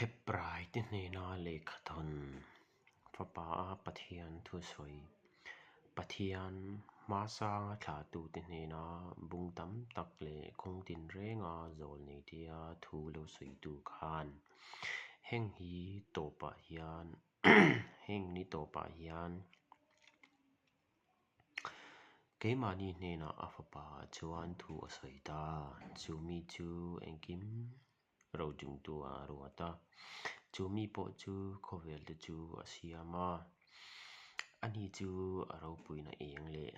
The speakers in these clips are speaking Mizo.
Hebraite hnena lehkhathawn Fapa a Pathian thusawi, Pathian hmasanga thlahtute hnena bung tam tak leh kawng tinrenga zawlneitea thu lo sawitu khan heng hi tawpah hian heng ni tawpah hian Keimahni hnenah a fapa chuan thu a sawi ta. Chu mi chu engkim rochungtu ah a ruat a, chu mi pawh chu khawvel te chu a siam a. Ani chu a ropuina eng leh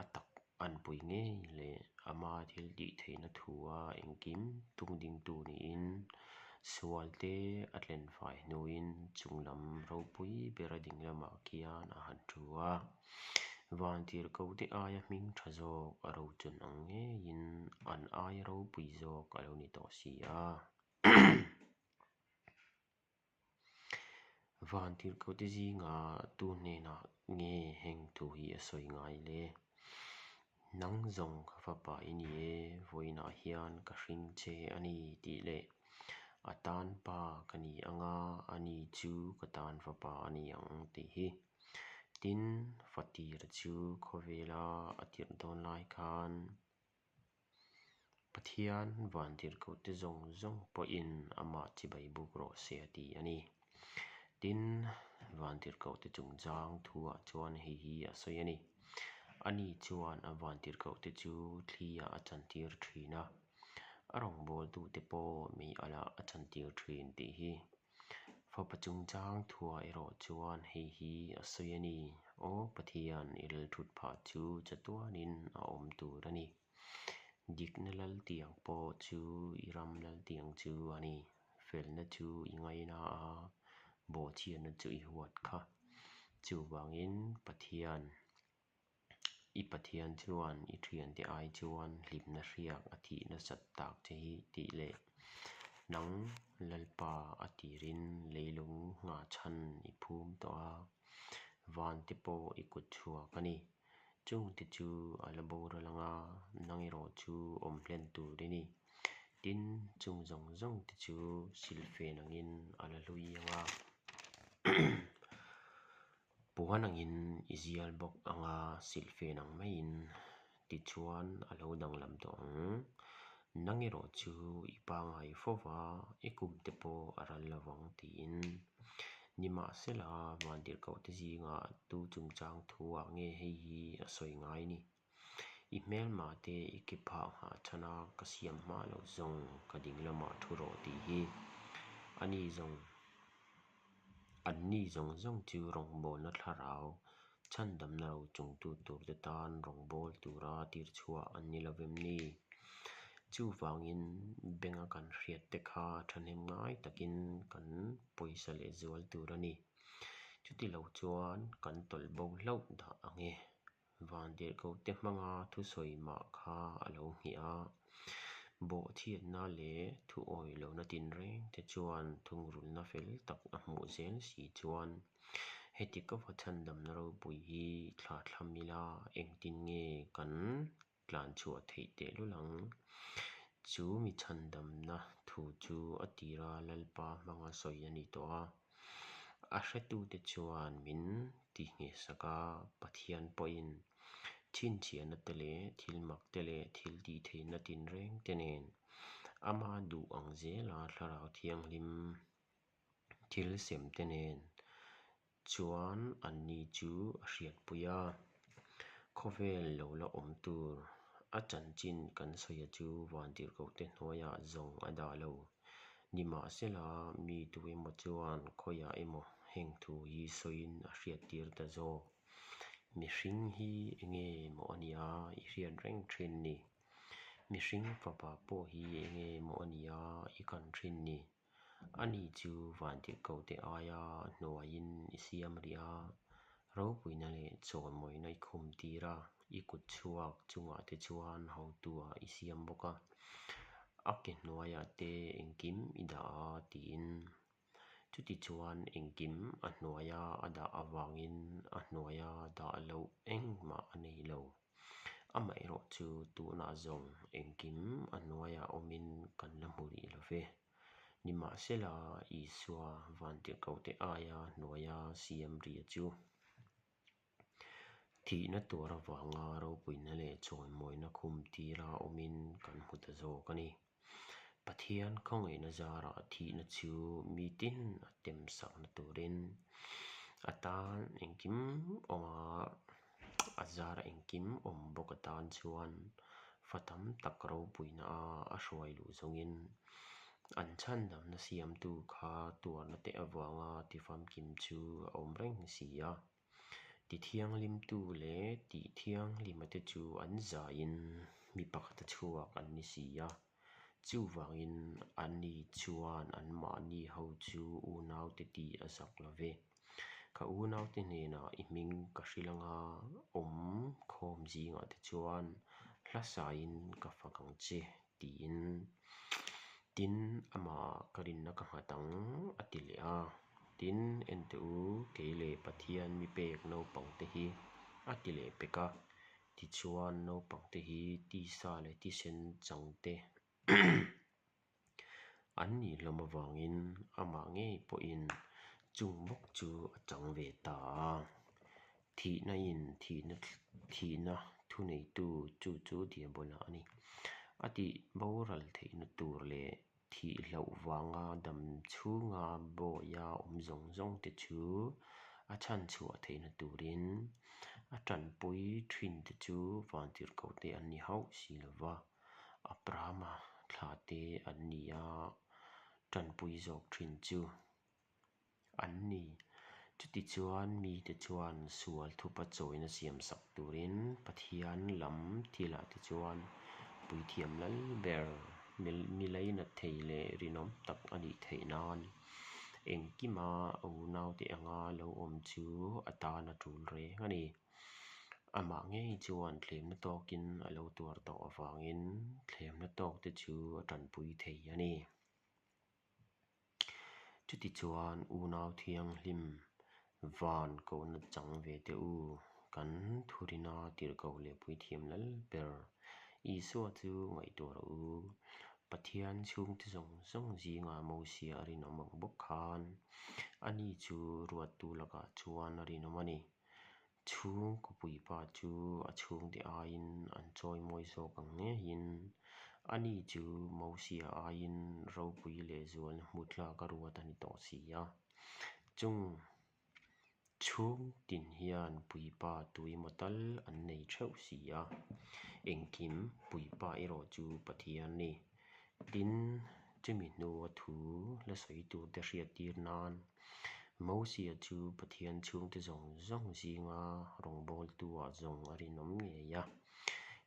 a tak anpui ngei leh ama thil tih theihna thua engkim tungdingtu niin sualte a tlenfai hnuin chunglam ropui bera ding lamah khian a han thu a. Vantirhkohte aia hming tha zawk a rochun ang ngeiin an aia ropui zawk a lo ni tawh si a. Vantirhkohte zinga tu hnenah nge heng thu hi a sawi ngai le? Nang zawng ka fapa i ni e, vawiinah hian ka hring che a ni tih leh a tan pa ka ni ang a, ani chu ka tan fapa a ni ang tih hi. Tin, Fatira chu khawvela a tirh dawn lai khan Pathian vantirhkohte zawng zawng pawhin amah chibai buk rawh se a ti a ni. Tin, vantirhkohte chungchang thuah chuan hei hi a sawi a ni. Ani chuan a vantirhkohte chu thliah a chantir thin a, a rawngbawltute pawh mei alah a chantir thin tih hi. Fapa chungchang thuah erawh chuan hei hi a sawi a ni, Aw Pathian, i rilthut phah chu chatuanin a awm tur a ni. Dikna laltiang pawh chu i ram laltiang chu a ni. Felna chu i ngaina a, bawhchhiatna chu i huat kha. Chuvangin Pathian. I Pathian chuan i thiante ai chuan hlimna hriak a thih nasat tak che hi tih leh nang Lalpa a tirin leilung nghah chhan i phum tawh a, van te pawh i kut chhuak a ni. Chungte chu a la boral ang a, nang erawh chu awm hlen tur i ni. Tin, chung zawng zawng te chu silfen angin a la hlui ang a. Puan angin i zial bawk ang a, silhfen ang maiin tichuan a lo danglam tawh ang. Nang erawh chu i pangngai fo va, i kum te pawh a ral lo vang tiin. Nimahsela, vantirhkohte zingah tu chungchang thuah nge hei hi a sawi ngai ni? I hmelmah te i ke phah nghah chhan a, ka siam hma loh zawng ka ding lamah thu rawh tih hi a ni zawng. An ni zawng zawng chu rawngbawlna thlarau chhandamna ro chungtu turte tan rawngbâwl tura tir chhuah an ni lo vem ni? Chuvangin benga kan hriatte kha thahnem ngai takin kan pawisa lehzual tur a ni. Chuti lo chuan kan tawlh bo hlauh dah ang e. Vantirhkohte hmanga thusawi mah kha a lo nghih a, bawhchhiatna leh thuawi lohna tinreng te chuan thungrulhna fel tak a hmuh zel si chuan heti ka va chhandamna ropui hi thla thlam ila engtin nge kan tlan chhuah theih tehlul ang? Chu mi chhandamna thu chu a tira Lalpa hmanga sawi a ni tawh a. A hretute chuan min ti nghehsak a, Pathian pawhin chhinchhiahna te leh thil mak te leh thil tih theihna tinreng te nen ama duh ang zela Thlarau Thianghlim thil sem te nen chuan anni chu a hriatpui a. Khawvel lo la awm tur a chanchin kan sawi chu vantirhkohte hnuaiah zawng a dah lo. Nimahsela, mi tu emaw chuan khawiah emaw heng thu hi sawiin a hriattir ta zawk. Mihring hi enge maw a nia i hriat reng thin ni? Mihring fapa pawh hi enge maw a nia i kan thin ni? Ani chu vantirhkohte aia hnuaiin i siam rih a, ropuina leh chawimawina i khum tir a, i kut chhuak chungah te chuan hotuah i siam bawk a, a ke hnuaiah te engkim i dah a tiin. Chutichuan engkim a hnuaia a dah avangin a hnuaia dah loh engmah a nei lo. Amaherawh chu tunah zawng engkim a hnuaiah awmin kan la hmu rih lo ve. Nimahsela, Isua vantirhkohte aia hnuaia siam ria chu thihna tuar avanga ropuina leh chawimawina khum tira awmin kan hmu ta zawk a ni. Pathian khawngaihna zarah thihna chu mi tin a tem sakna turin a tan engkim awm a, a zara engkim awm bawk atan chuan fa tam tak ropuina a a hruai luh zawngin an chhandamna siamtu kha tuarna te avanga tifamkim chu a awm reng si a. Tithianghlimtu leh tihthianghlima te chu an zaiin mi pakhata chhuak an ni si a, chuvangin ani chuan anmahni ho chu unaute tih a zak lo ve. Ka unaute hnenah i hming ka hrilh anga awm khawm zingah te chuan hla saiin ka fak ang che. Tiin, Tin, amah ka rinna ka nghat ang, a ti leh a. Tin, en teh u, kei leh Pathian mi pek naupangte hi, a ti leh pek a. Tichuan, naupangte hi tisa leh thisen changte an nih hlawm avangin amah ngei pawhin chung bawk chu a chang ve ta a. Thihna in thihna thihna thuneitu chu chu Diabola a ni. A tih boral theihna tur leh thih hlauh vanga dam chhunga bawia awm zawng zawng te chu a chhan chhuah theihna turin a tanpui thin te chu vantirhkoh te an ni hauh si lo va, Abrahama thla te an ni a tanpui zawk thin chu. An ni. Chutichuan mite chuan sual thupa chawina siamsak turin Pathian lam thilah te chuan puithiam lal ber mi lainat thei leh rinawm tak a nih theih nan engkima a unaute anga lo awm chu a tan a tul reng a ni. Amah ngei chuan thlemna tawkin a lo tuar tawh avangin thlemna tawkte chu a tanpui thei a ni. Chutichuan unau thianghlim van kohna chang ve teh u, kan thurina tirhkoh leh puithiam lal ber Isua chu ngaihtuah rawh u. Pathian chhungte zawng zawng zingah Mosia a rinawm ang bawk khan ani chu ruattu lakah chuan a rinawm a ni. Chhungkaw puipa chu a chhungte aiin an chawi mawi zawk ang ngeiin ani chu Mosia aiin ropui leh zualna hmu tlak a ruat a ni tawh si a. Chung chhung tin hian puipa tuimaw tal an nei theuh si a, engkim puipa erawh chu Pathian a ni. Tin, chumi hnua thu la sawi turte hriattir nan Mosia chu Pathian chhungte zawng zawng zinga rawngbawltu-ah zawng a rinawm ngei a.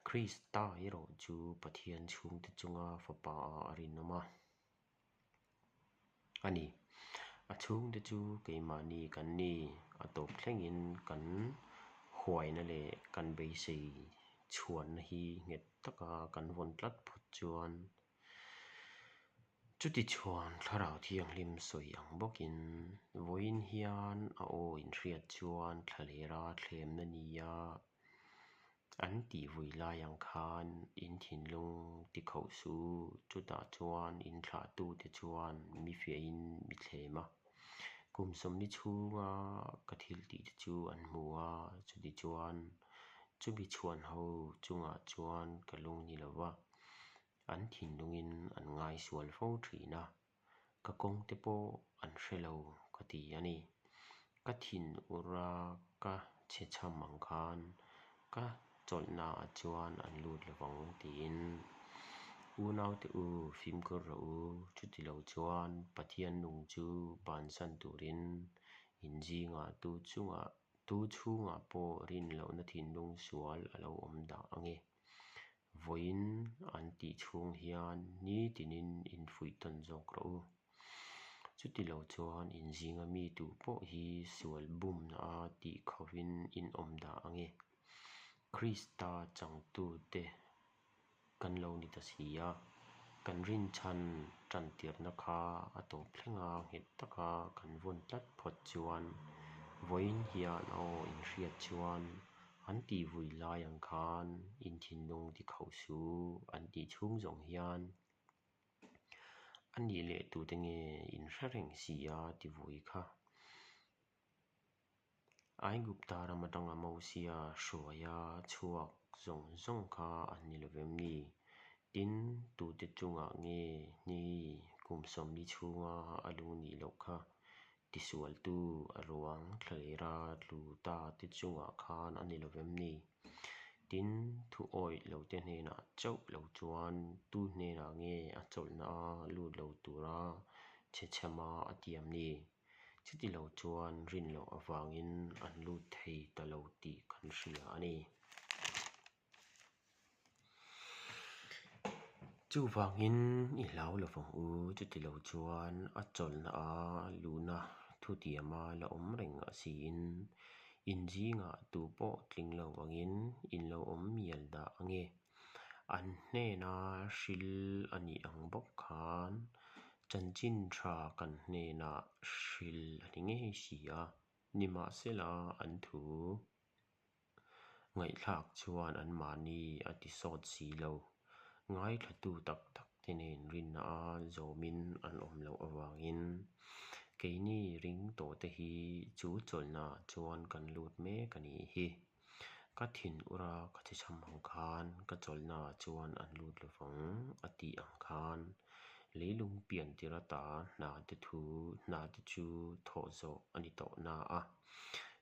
Krista erawh chu Pathian chhungte chunga fapa-ah a rinawm a a ni. A chhungte chu keimahni kan ni, a tawp thlengin kan huaina leh kan beisei chhuanna hi nghet taka kan vawn tlat phawt chuan Chutichuan Thlarau Thianghlim sawi ang bawkin vawiin hian a aw inhriat chuan thlalera thlemna nia an tih vui lai ang khan in thinlung ti khauh su, chutah chuan in thlahtute chuan mi fiahin mi thlem a. Kum sawmni chhunga ka thil tihte chu an hmu a, chutichuan chumi chhuan ho chungah chuan ka lung ni lo va. An thinlungin an ngaisual fo thin a, ka kawng te pawh an hre lo ka ti a ni. Ka thin ura ka chhe chham ang khan ka chawlhna ah chuan an lut lo vang tiin Unaute u fimkhur rawh u, chuti lo chuan Pathian nung chu bansan turin in zingah tu chungah tu chhungah pawh rin lohna thinlung sual a lo awm dah ang e. Vawiin an tih chhung hian nitinin infuih tawn zawk rawh u. Chuti lo chuan inzinga mi tu pawh hi sual bumna a tih khovin in awm dah ang e. Krista changtute kan lo ni ta si a, kan rinchhan tantirna kha a tawp thlenga nghet taka kan vawn tlat phawt chuan vawiin hian a aw inhriat chuan An tih vui lai ang khan in thinlung ti khauh su an tih chhung zawng hian nih leh tute nge in hre reng si a ti vui kha? Aigupta ram atanga Mosia hruaia chhuak zawng zawng kha an ni lovem ni? Tin, tute chungah nge ni kum 40 chhunga a lung nih loh kha? Tisualtu a ruang thlalera tlu ta te chungah khan a ni lovem ni? Tin, thu awih lote hnenah chauh lo chuan tu hnenah nge a chawlhna a lut lo tura chhechhama a tiam ni? Chuti lo chuan rin loh avangin an lut thei ta lo tih kan hria a ni. Chuvangin i hlau lo vang u, chuti lo chuan a chawlhna a luhna thutiama la awm reng a siin in zingah tu pawh tling lo angin in lo awm mial dah ang e. An hnena hril a nih ang bawk khan chanchin tha kan hnenah hril a ni ngei si a, nimahsela an thu Ngaihthlak chuan anmahni a ti sawt si lo. Ngaithlatu tak tak te nen rinna a zawmin an awm loh avangin keini ring tawh te hi chu chawlhna ah chuan kan lut mek a nih hi. Ka thin ura ka che cham ang khan ka chawlhna ah chuan an lut lovang a tih ang khan leilung pian tir ata hna te thu hna te chu thawh zawh a ni tawh na a.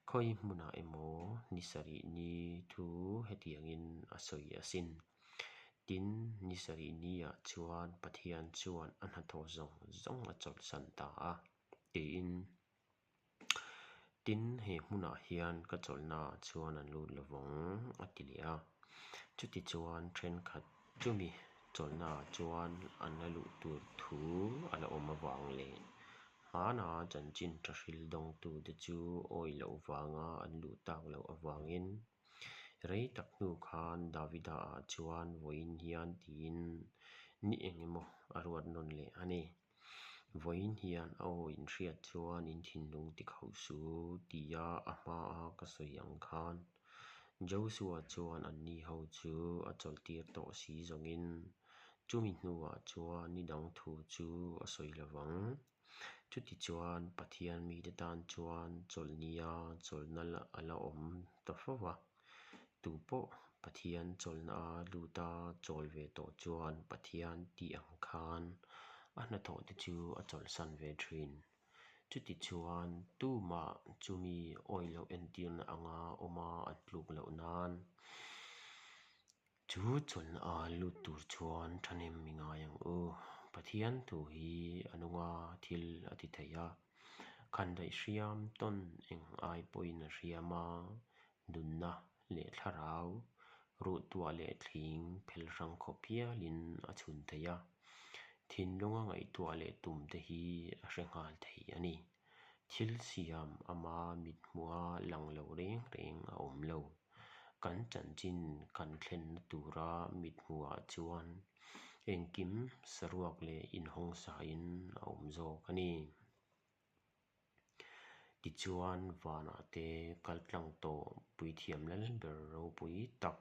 Khawi hmunah emaw ni sarih ni thu hetiangin a sawi asin. Tin, ni sarih niah chuan Pathian chuan a hnathawh zawng zawng a chawlhsan ta a, tiin. Tin, he hmunah hian ka chawlhnaah chuan an lut lo vang, a ti leh a. Chutichuan thenkhat chumi chawlhnaah chuan an la luh tur thu a la awm avang leh Hmana chanchin tha hril dawngtute chu awih loh vanga an luh tak loh avangin rei tak hnu khan Davida-ah chuan vawiin hian tiin ni eng emaw a ruat nawn leh a ni. Vawiin hian a aw inhriat chuan in thinlung ti khauh su tia a hmaa ka sawi ang khan Joshua chuan anni ho chu a chawlhtir tawh si zawngin Chumi hnuah chuan ni dang thu chu a sawi lo vang. Chutichuan, Pathian mite tan chuan chawlhnia chawlhna a la awm ta fo va. Tupawh Pathian chawlhna a luta chawl ve tawh chuan Pathian tih ang khan a hnathawhte chu a chawlhsan ve thin. Chutichuan, tumah chumi awih loh entirna anga awma an tluk loh nan Chu chawlhna a lut tur chuan thahnem i ngai ang u. Pathian thu hi a nunga thil a ti thei a, khandaih hriam tawn eng ai pawhin a hriam a, nunna leh thlarau, ruhtuah leh thling phel hrang khawp hialin a chhun thei a, thinlunga ngaihtuah leh tum te hi a hre nghal thei a ni. Thil siam ama mithmuha lang lo reng reng a awm lo. Kan chanchin kan thlenna tura mithmuhah chuan engkim saruak leh inhawng sain a awm zawk a ni. Tichuan, vanah te kal tlang tawh puithiam lal ber ropui tak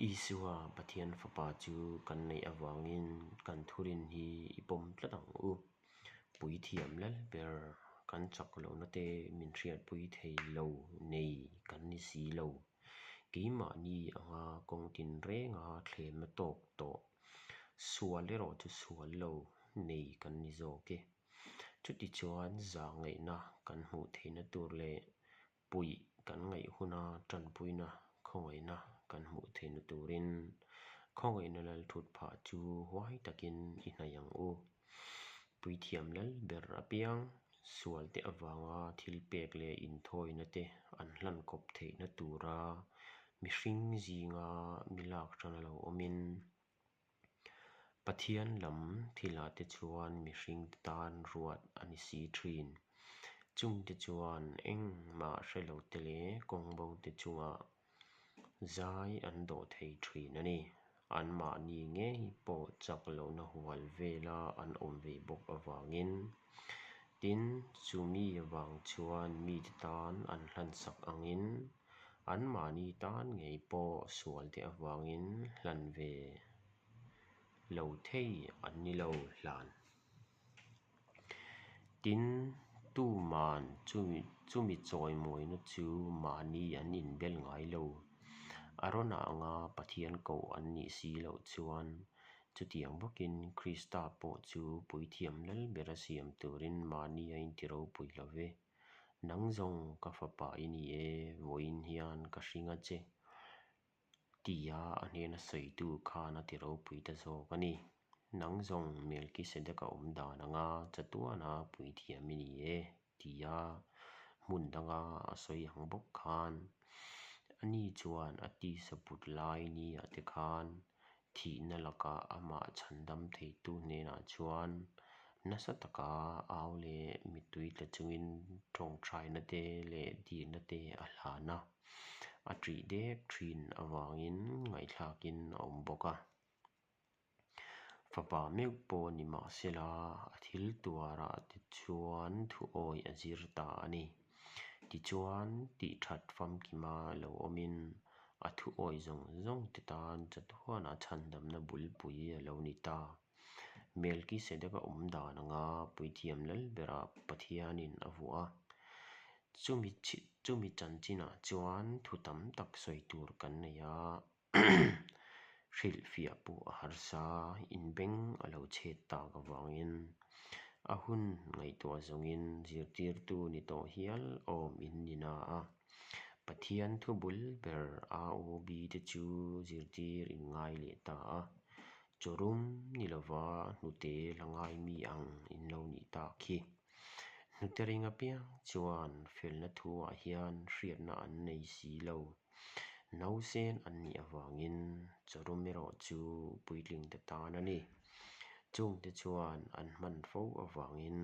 Isua Pathian Fapa chu kan neih avangin kan thurin hi i pawm tlat ang u. Puithiam lal ber kan chak lohna te min hriatpui thei lo nei kan ni si lo. Keimahni anga kawng tinrenga thlemna tawk tawh sual erawh chu sual lo nei kan ni zawk e. Chutichuan zahngaihna kan hmuh theihna tur leh Puih kan ngaih huna tanpuina khawngaihna kan hmuh theihna turin khawngaihna lal thut phah chu huai takin i hnaih ang u. Puithiam lal ber apiang sualte avanga thil pek leh inthawina te an hlan kawp theihna tura mihring zinga mi lak ṭan a lo awmin, Pathian lam thilah te chuan mihringte tan ruat a ni si thin. Chungte chuan engmah hre lo te leh kawngbo te chungah zai an dawh thei thin a ni. Anmahni ngei pawh chak lohna hual vela an awm ve bawk avangin. Tin, chumi avang chuan mite tan an hlansak angin Anmahni tan ngei pawh sualte avangin hlan ve Lo thei an ni lo hlan. Tin, tuman chumi chumi chawimawina chu mahni an inbel ngai lo. Arona anga Pathian koh an nih si loh chuan chutiang bawkin Krista pawh chu puithiam lal bera siam turin mahni a inti ropui lo ve. Nang zawng ka fapa i ni e, vawiin hian ka hring a che. Tia a hnena sawitu khan a ti ropui ta zawk a ni. Nang zawng Melkisedeka awm dan anga chatuana puithiam i ni e, tia hmun danga a sawi ang bawk khan ani chuan a tisa put lai niah te khan thihna lakah amah chhandam theitu hnenah chuan nasa taka au leh mittui tla chungin tawngtaina te leh dilna te a hlan a. A ṭih dek ṭhin avangin ngaihthlakin a awm bawk a. Fapa meuh pawh ni mah sela a thil tuarah te chuan thuawi a zir ta a ni. Tichuan, tih ṭhat famkima lo awmin a thuawi zawng zawng te tan chatuana chhandamna bulpui a lo ni ta. Melkisedeka awm dan anga puithiam lal berah Pathianin a vuah a. Chumi chumi chanchinah chuan thu tam tak sawi tur kan nei a, hrilhfiah pawh a harsa, inbeng a lo chhet tak avangin a hun ngaihtuah zawngin zirtirtu ni tawh hial awm in ni na a. Pathian thu bul ber AOB te chu zirtir in ngai leh ta a, chawrum ni lova hnute la ngai mi ang in lo nih tak hi. Hnute ring apiang chuan felna thuah hian hriatna an nei si lo. Nausen an nih avangin chawrum erawh chu puitlingte tan a ni. Chungte chuan an hman fo avangin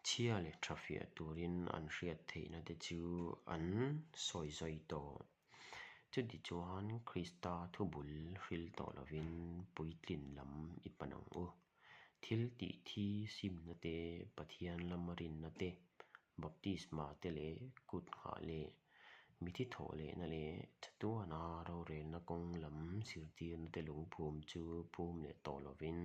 chhia leh tha fiah turin an hriat theihna te chu an sawi zawi tawh. Chutichuan Krista thubul hril tawh lovin puitlin lam i pan ang u. Thil tih thi simna te, Pathian lama rinna te, baptisma te leh kut nghah leh mithi thawh lehna leh chatuana rorelna kawng lam zirtirna te lungphum chu phum leh tawh lovin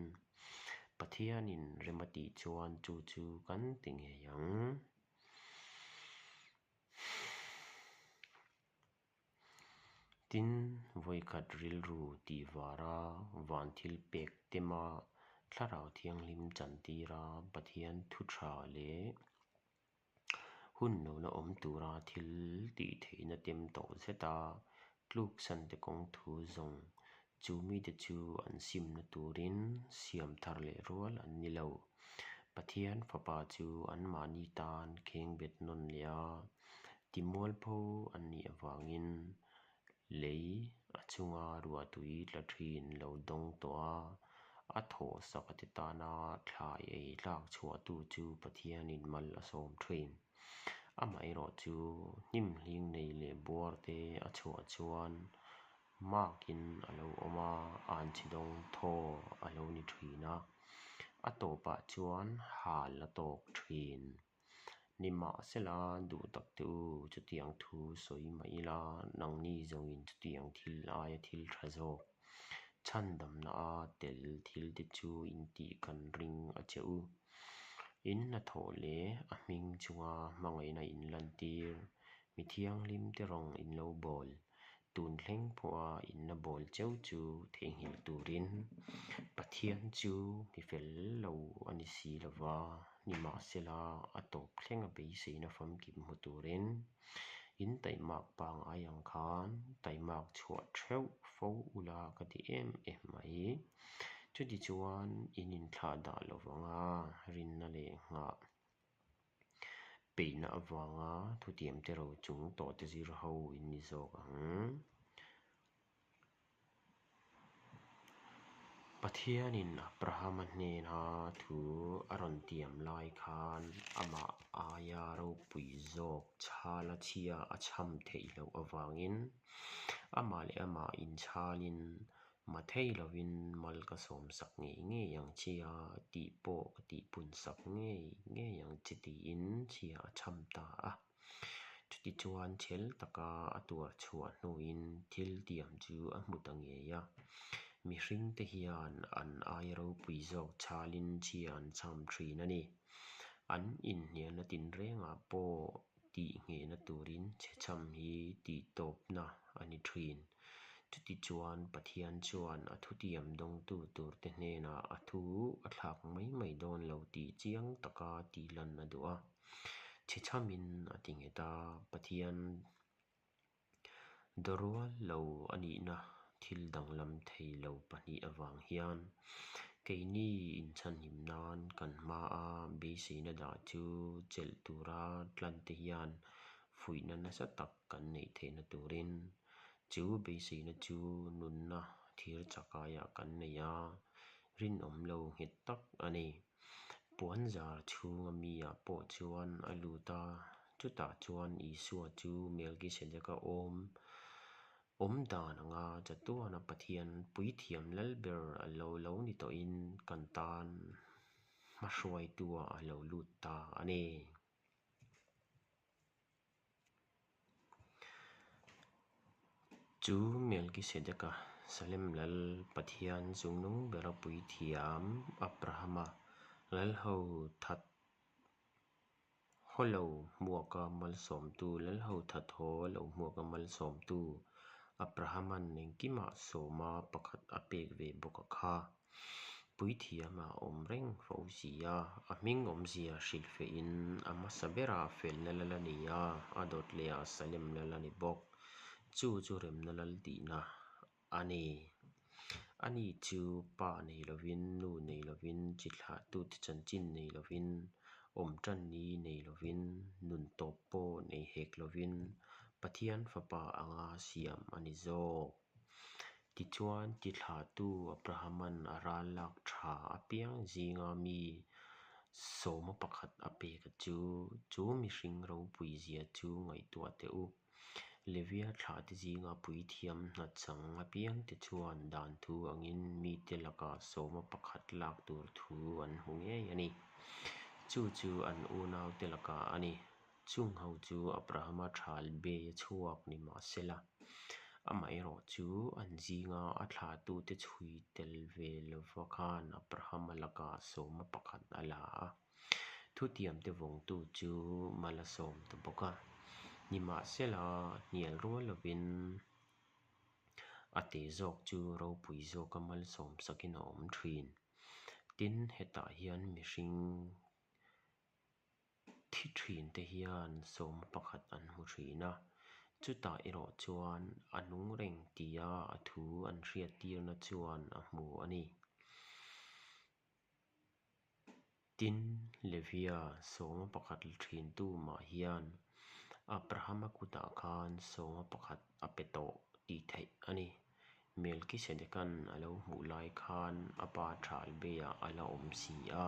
Pathianin rem a tih chuan chu chu kan ti ngei ang. Tin, vawikhat rilru tih vara van thil pek tema Thlarau Thianghlim chantira Pathian thu tha leh hun lo la awm tura thil tih theihna tem tawh zeta tluksan te kawng thu zawng chu mite chu an simna turin siam thar leh rual an ni lo. Pathian Fapa chu anmahni tan khengbet nawn leh a, timualpho an nih avangin lei a chunga ruahtui tla thin lo dawng tawh a, a thawh sak te tana thlai ei tlak chhuahtu chu Pathianin mal a sawm thin. Amaherawh chu hnim hling nei leh buar te a chhuah chuan makin a lo awm a, anchhe dawng thaw a lo ni thin a, a tawpah chuan hal a tawk thin. Nimahsela, duh tak te u, chutiang thu sawi mah ila, nangni zawngin chutiang thil aia thil tha zawk, chhandamna a tel thil te chu in tih kan ring a che u. In hnathawh leh a hming chunga hmangaihna in lantir, mi thianghlim te rawng in lo bawl, tun thleng pawha in la bawl cheu chu theihnghilh turin Pathian chu mi fel lo a ni si lo va, nimahsela a tawp thlenga beiseina famkim hmu turin in taimak pangngai ang khan taimak chhuah theuh fo ula ka ti em em mai. Chutichuan in inthlah dah lo vanga rinna leh nghah peihna avanga thutiam te ro chung tawh te zir ho in ni zawk ang. Pathianin Abrahama hnena thu a rawn tiam lai khan amah aia ropui zawk chhala chhia a chham theih loh avangin amah leh amah inchhalin Mathei lovin mal ka sawmsak ngei ngei ang che a tih pawh ka tihpunsak ngei ngei ang che tiin chhia a chham ta a. Chutichuan chhel taka a tuar chhuah hnuin thil tiam chu a hmu ta ngei a. Mihringte hian an aia ropui zawk chhalin chhia an chham thin a ni. An inhnialna tinrengah pawh tihnghehna turin chhechham hi tihtawpna a ni thin. Chutichuan, Pathian chuan a thutiam dawngtu turte hnenah a thu a thlak mai mai dawn lo tih chiang taka tihlan a duh a. Chhechhamin a ti nghet a, Pathian Dawrual lo a nihna thil danglam thei lo pahnih avang hian keini inchhanhim nan kan hmaa beiseina dah chu chelh tura tlante hian fuihna nasa tak kan neih theihna turin chu beiseina chu nunna thir chakaiah kan nei a, rinawm lo nghet tak a ni. Puanzar chhunga mi ah pawh chuan a lut a, chutah chuan Isua chu Melkisedeka awm awm dan anga chatuana Pathian puithiam lalber a lo lo ni tawhin kan tan hmahruaitu-ah a lo lut ta a ni. Chu Melkisedeka, Salem lal Pathian chungnung bera puithiam Abrahama lalho that haw lo hmuaka malsawmtu, lalho that haw lo hmuaka malsawmtu Abrahama'n engkimah sawma pakhat a pek ve bawk a kha. Puithiam a awm reng fo si a, a hming awmzia hrilhfehin a hmasa bera felna lal a ni a, a dawt lehah Salem lal a ni bawk. Chu chu remna lal tihna a ni. Ani chu pa nei lovin, nu nei lovin, chi thlahtute chanchin nei lovin, awm tan ni nei lovin, nun tawp pawh nei hek lovin Pathian Fapa anga siam a ni zawk. Tichuan, tithlahtu Abrahama'n a ral lak tha apiang zinga mi sawma pakhat a pek a chu, chu mihring ropui zia chu ngaihtuah teh u. Levia thlahte zinga puithiam hnachang apiangte chuan dan thu angin mite lakah sawma pakhat lak tur thu an hmu ngei a ni. Chu chu an unaute lakah a ni. Chung ho chu Abrahama thal bei a chhuak ni mah sela, amaherawh chu an zinga a thlahtute chhui tel ve lova khan Abrahama lakah sawma pakhat a la a, thutiamte vawngtu chu mal a sawm ta bawk a. Nimahsela, hnial rual lovin a te zawk chu ropui zawka malsawm sakin a awm thin. Tin, hetah hian mihring Thi thin te hian sawma pakhat an hmu thin a, chutah erawh chuan a nung reng tia a thu an hriat tirna chuan a hmu a ni. Tin, Levia sawma pakhat la thin tu mah hian Abrahama kutah khan sawma pakhat a pe tawh tih theih a ni. Melkisedekan a lo hmuh lai khan a pa thal beiah a la awm si a.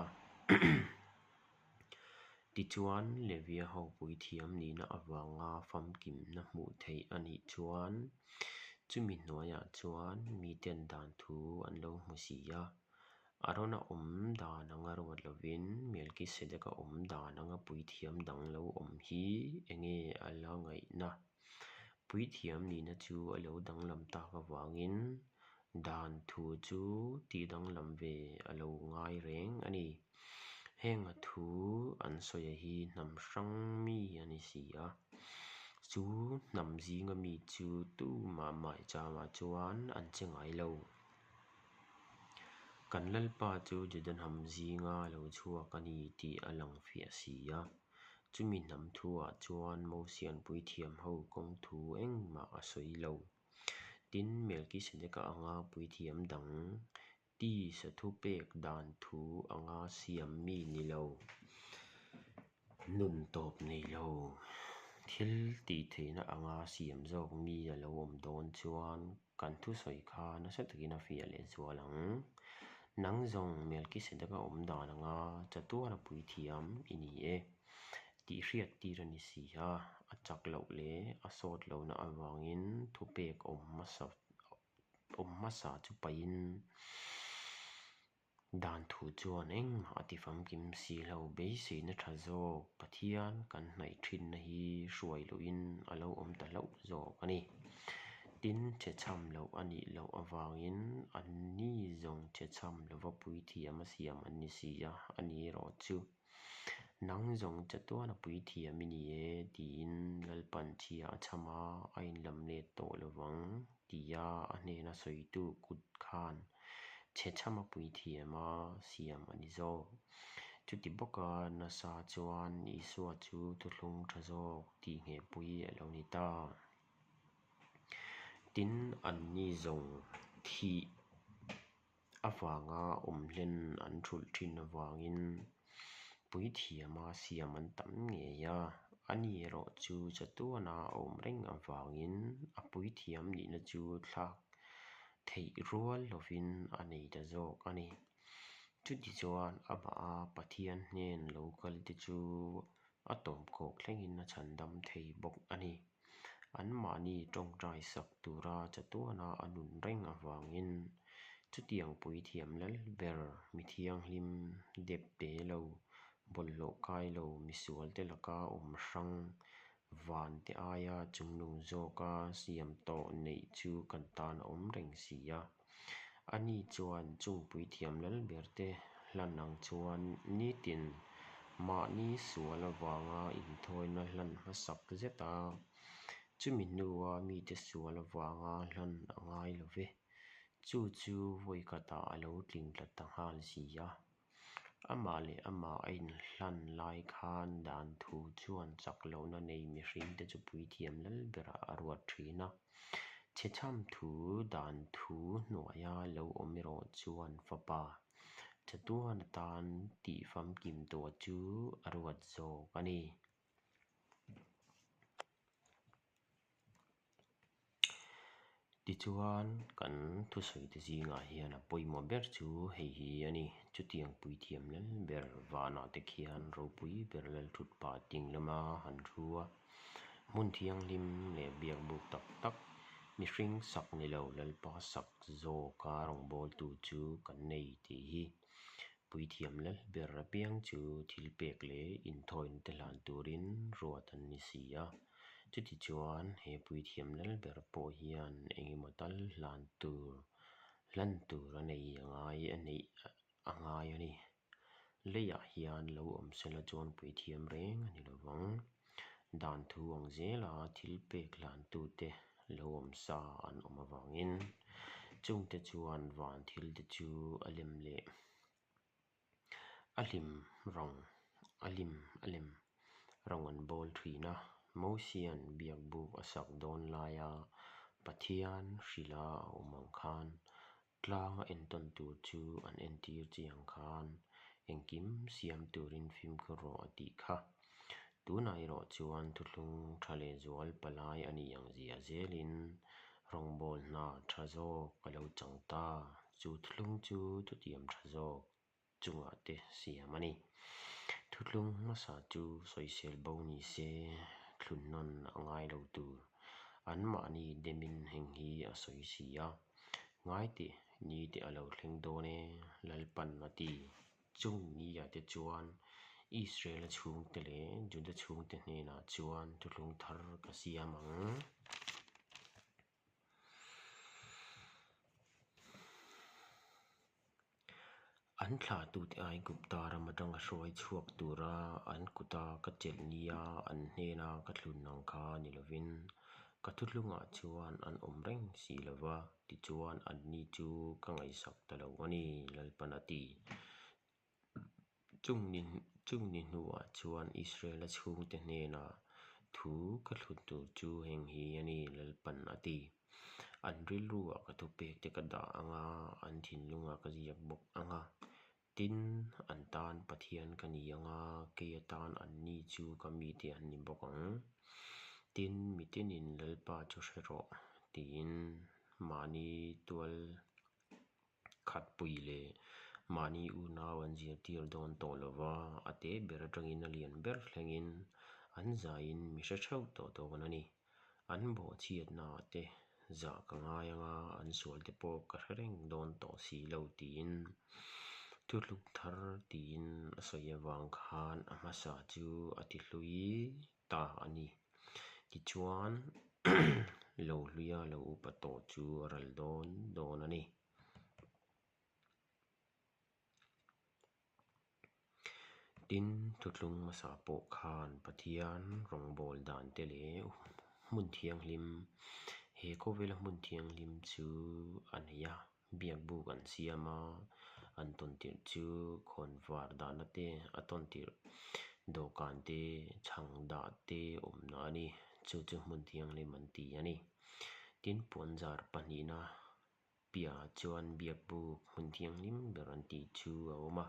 Tichuan, Levia ho puithiam nihna avanga famkimna hmuh theih a nih chuan, chumi hnuaiah chuan miten dan thu an lo hmu si a. Arona awm dan anga ruat lovin, Melkisedeka awm dan anga puithiam dang lo awm hi enge a la ngaihna? Puithiam nihna chu a lo danglam tak avangin dan thu chu tihdanglam ve a lo ngai reng a ni. Heng a thu an sawi hi hnam hrang mi a ni si a, chu hnam zinga mi chu tumah maichangah chuan an che ngai lo. Kan Lalpa chu Juda hnam zinga lo chhuak a ni tih a lang fiah si a, chumi hnam thuah chuan Mosian puithiam ho kawng thu engmah a sawi lo. Tin, Melkisedeka anga puithiam dang Tisa thupek dan thu anga siam mi ni lo, nun tawp nei lo, thil tih theihna anga siam zawk mi a lo awm dawn chuan kan thusawi kha nasa takin a fiah leh zual ang. Nang zawng Melkisedeka awm dan anga chatuana puithiam i ni e tih hriat tir a ni si a, a chak loh leh a sawt lohna avangin thupek awm hmasa awm hmasa chu pahin dan thu chuan engmah a ti famkim si lo. Beiseina tha zawk Pathian kan hnaih thinna hi hruai luhin a lo awm ta hlauh zawk a ni. Tin, chhechham loh a nih loh avangin anni zawng chhechham lova puithiam a siam an ni si a, a ni erawh chu. Nang zawng chatuana puithiam i ni e, tiin Lalpan chhia a chham a, a inlam let tawh lovang, tia a hnena sawitu kut khan chhechhama puithiam a siam a ni zawk. Chuti bawka nasa chuan Isua chu thuthlung tha zawk tih nghehpui a lo ni ta. Tin, anni zawng thih avanga awm hlen an thulh thin avangin puithiama siam an tam ngei a, ani erawh chu chatuana a awm reng avangin a puithiam nihna chu thlak theih rual lovin a nei ta zawk a ni. Chutichuan amaha Pathian hnen lo kalte chu a tawmkhawk thlengin a chhandam thei bawk a ni. Anmahni tawngtai sak tura chatuana a nun reng avangin chutiang puithiam lal ber, mi thianghlim, depte lo, bawlhhlawh kai lo, misualte laka awm hrang, vante aia chungnung zawka siam tawh neih chu kan tan a awm reng si a. Ani chuan chung puithiam lal berte hlan ang chuan nitin mahni sual avanga inthawina hlan hmasak zet a, chumi hnua mite sual avanga hlan a ngai lo ve. Chu chu vawikhatah a lo tling tla ta nghal si a. Amah leh amah a inhlan lai khan dan thu chuan chak lohna nei mihringte chu puithiam lal berah a ruat thin a. Chhechham thu dan thu hnuaia lo awm erawh chuan fapa chatuan atan tih famkim tawh chu a ruat zawk a ni. Tichuan, kan thusawite zingah hian a pawimawh ber chu hei hi a ni. Chutiang puithiam lal ber vanah te khian ropui ber lalthut pah ding lama han thu a. Hmun thianghlim leh biakbuk tak tak, mihring sak ni lo Lalpa sak zawka rawngbawltu chu kan nei tih hi Puithiam lal ber apiang chu thil pek leh inthawina te hlan turin ruat an ni si a. Chutichuan, he puithiam lal ber pawh hian eng emaw tal hlan tur hlan tur a nei a ngai a neih a ngai a ni. Leiah hian lo awm sela chuan puithiam reng a ni lo vang. Dan thu ang zela thil pek hlantute lo awm sa an awm avangin chungte chuan van thil te chu a lem leh a hlim rawng a lim a lem rawng an bawl thin a. Mosian biakbuk a sak dawn laia Pathian hrilha a awm ang khan Tlanga entawn tur chu an entir chi ang khan engkim siam turin fimkhur rawh a tih kha. Tunah erawh chuan thuthlung tha leh zual palai a nih ang zia zelin rawngbawl hna tha zawk a lo chang ta. Chu thuthlung chu thutiam tha zawk chungah te siam a ni. Thuthlung hmasa chu sawisel bo ni se thlun nawn a ngai lo tur. Anmahni demin heng hi a sawi si a. Ngai teh, ni te a lo thleng dawn e, Lalpan a ti. Chung nia te chuan Israela chhungte leh Juda chhungte hnenah chuan thuthlung thar ka siam ang. An thlahtute Aigupta ram atanga hruai chhuak tura an kuta ka chelh nia an hnena ka thlun ang kha ni lovin ka thuthlungah chuan an awm reng si lo va, tichuan anni chu ka ngaihsak ta lo a ni, Lalpan a ti. Chung ni chung ni hnuah chuan Israela chhungte hnenah thu ka thlun tur chu heng hi a ni, Lalpan a ti. An rilruah ka thupek te ka dah ang a, an thinlungah ka ziak bawk ang a. Tin, an tan Pathian ka ni ang a, kei atan anni chu ka mite an ni bawk ang. Tin, mitinin Lalpa chu hre rawh, tiin mahni tual Khatpui leh mahni unau an zirtir dawn tawh lo va, a te ber atangin a lian ber thlengin an zaiin mi hre theuh tawh dawn a ni. An bawhchhiatnaah te zah ka ngai ang a, an sual te pawh ka hre reng dawn tawh si lo tiin thutluk thar tiin a sawi avang khan a hmasa chu a ti hlui ta a ni. Tichuan. lo hluia lo upa tawh chu a ral dawn dawn a ni. Tin, thuthlung hmasa pawh khan Pathian rawngbâwl dânte leh hmun thianghlim, he khawvêla hmun thianghlim chu a nei a, biakbûk an siam a, an tawntirh chu khawnvar dahna te, a tawntirh dawhkân te, chhang dah te awmna a ni. Chu chu hmun thianghlim an ti a ni. Tin, puanzar pahnihna Piahah chuan biakbuk hmun thianghlim ber an tih chu a awm a,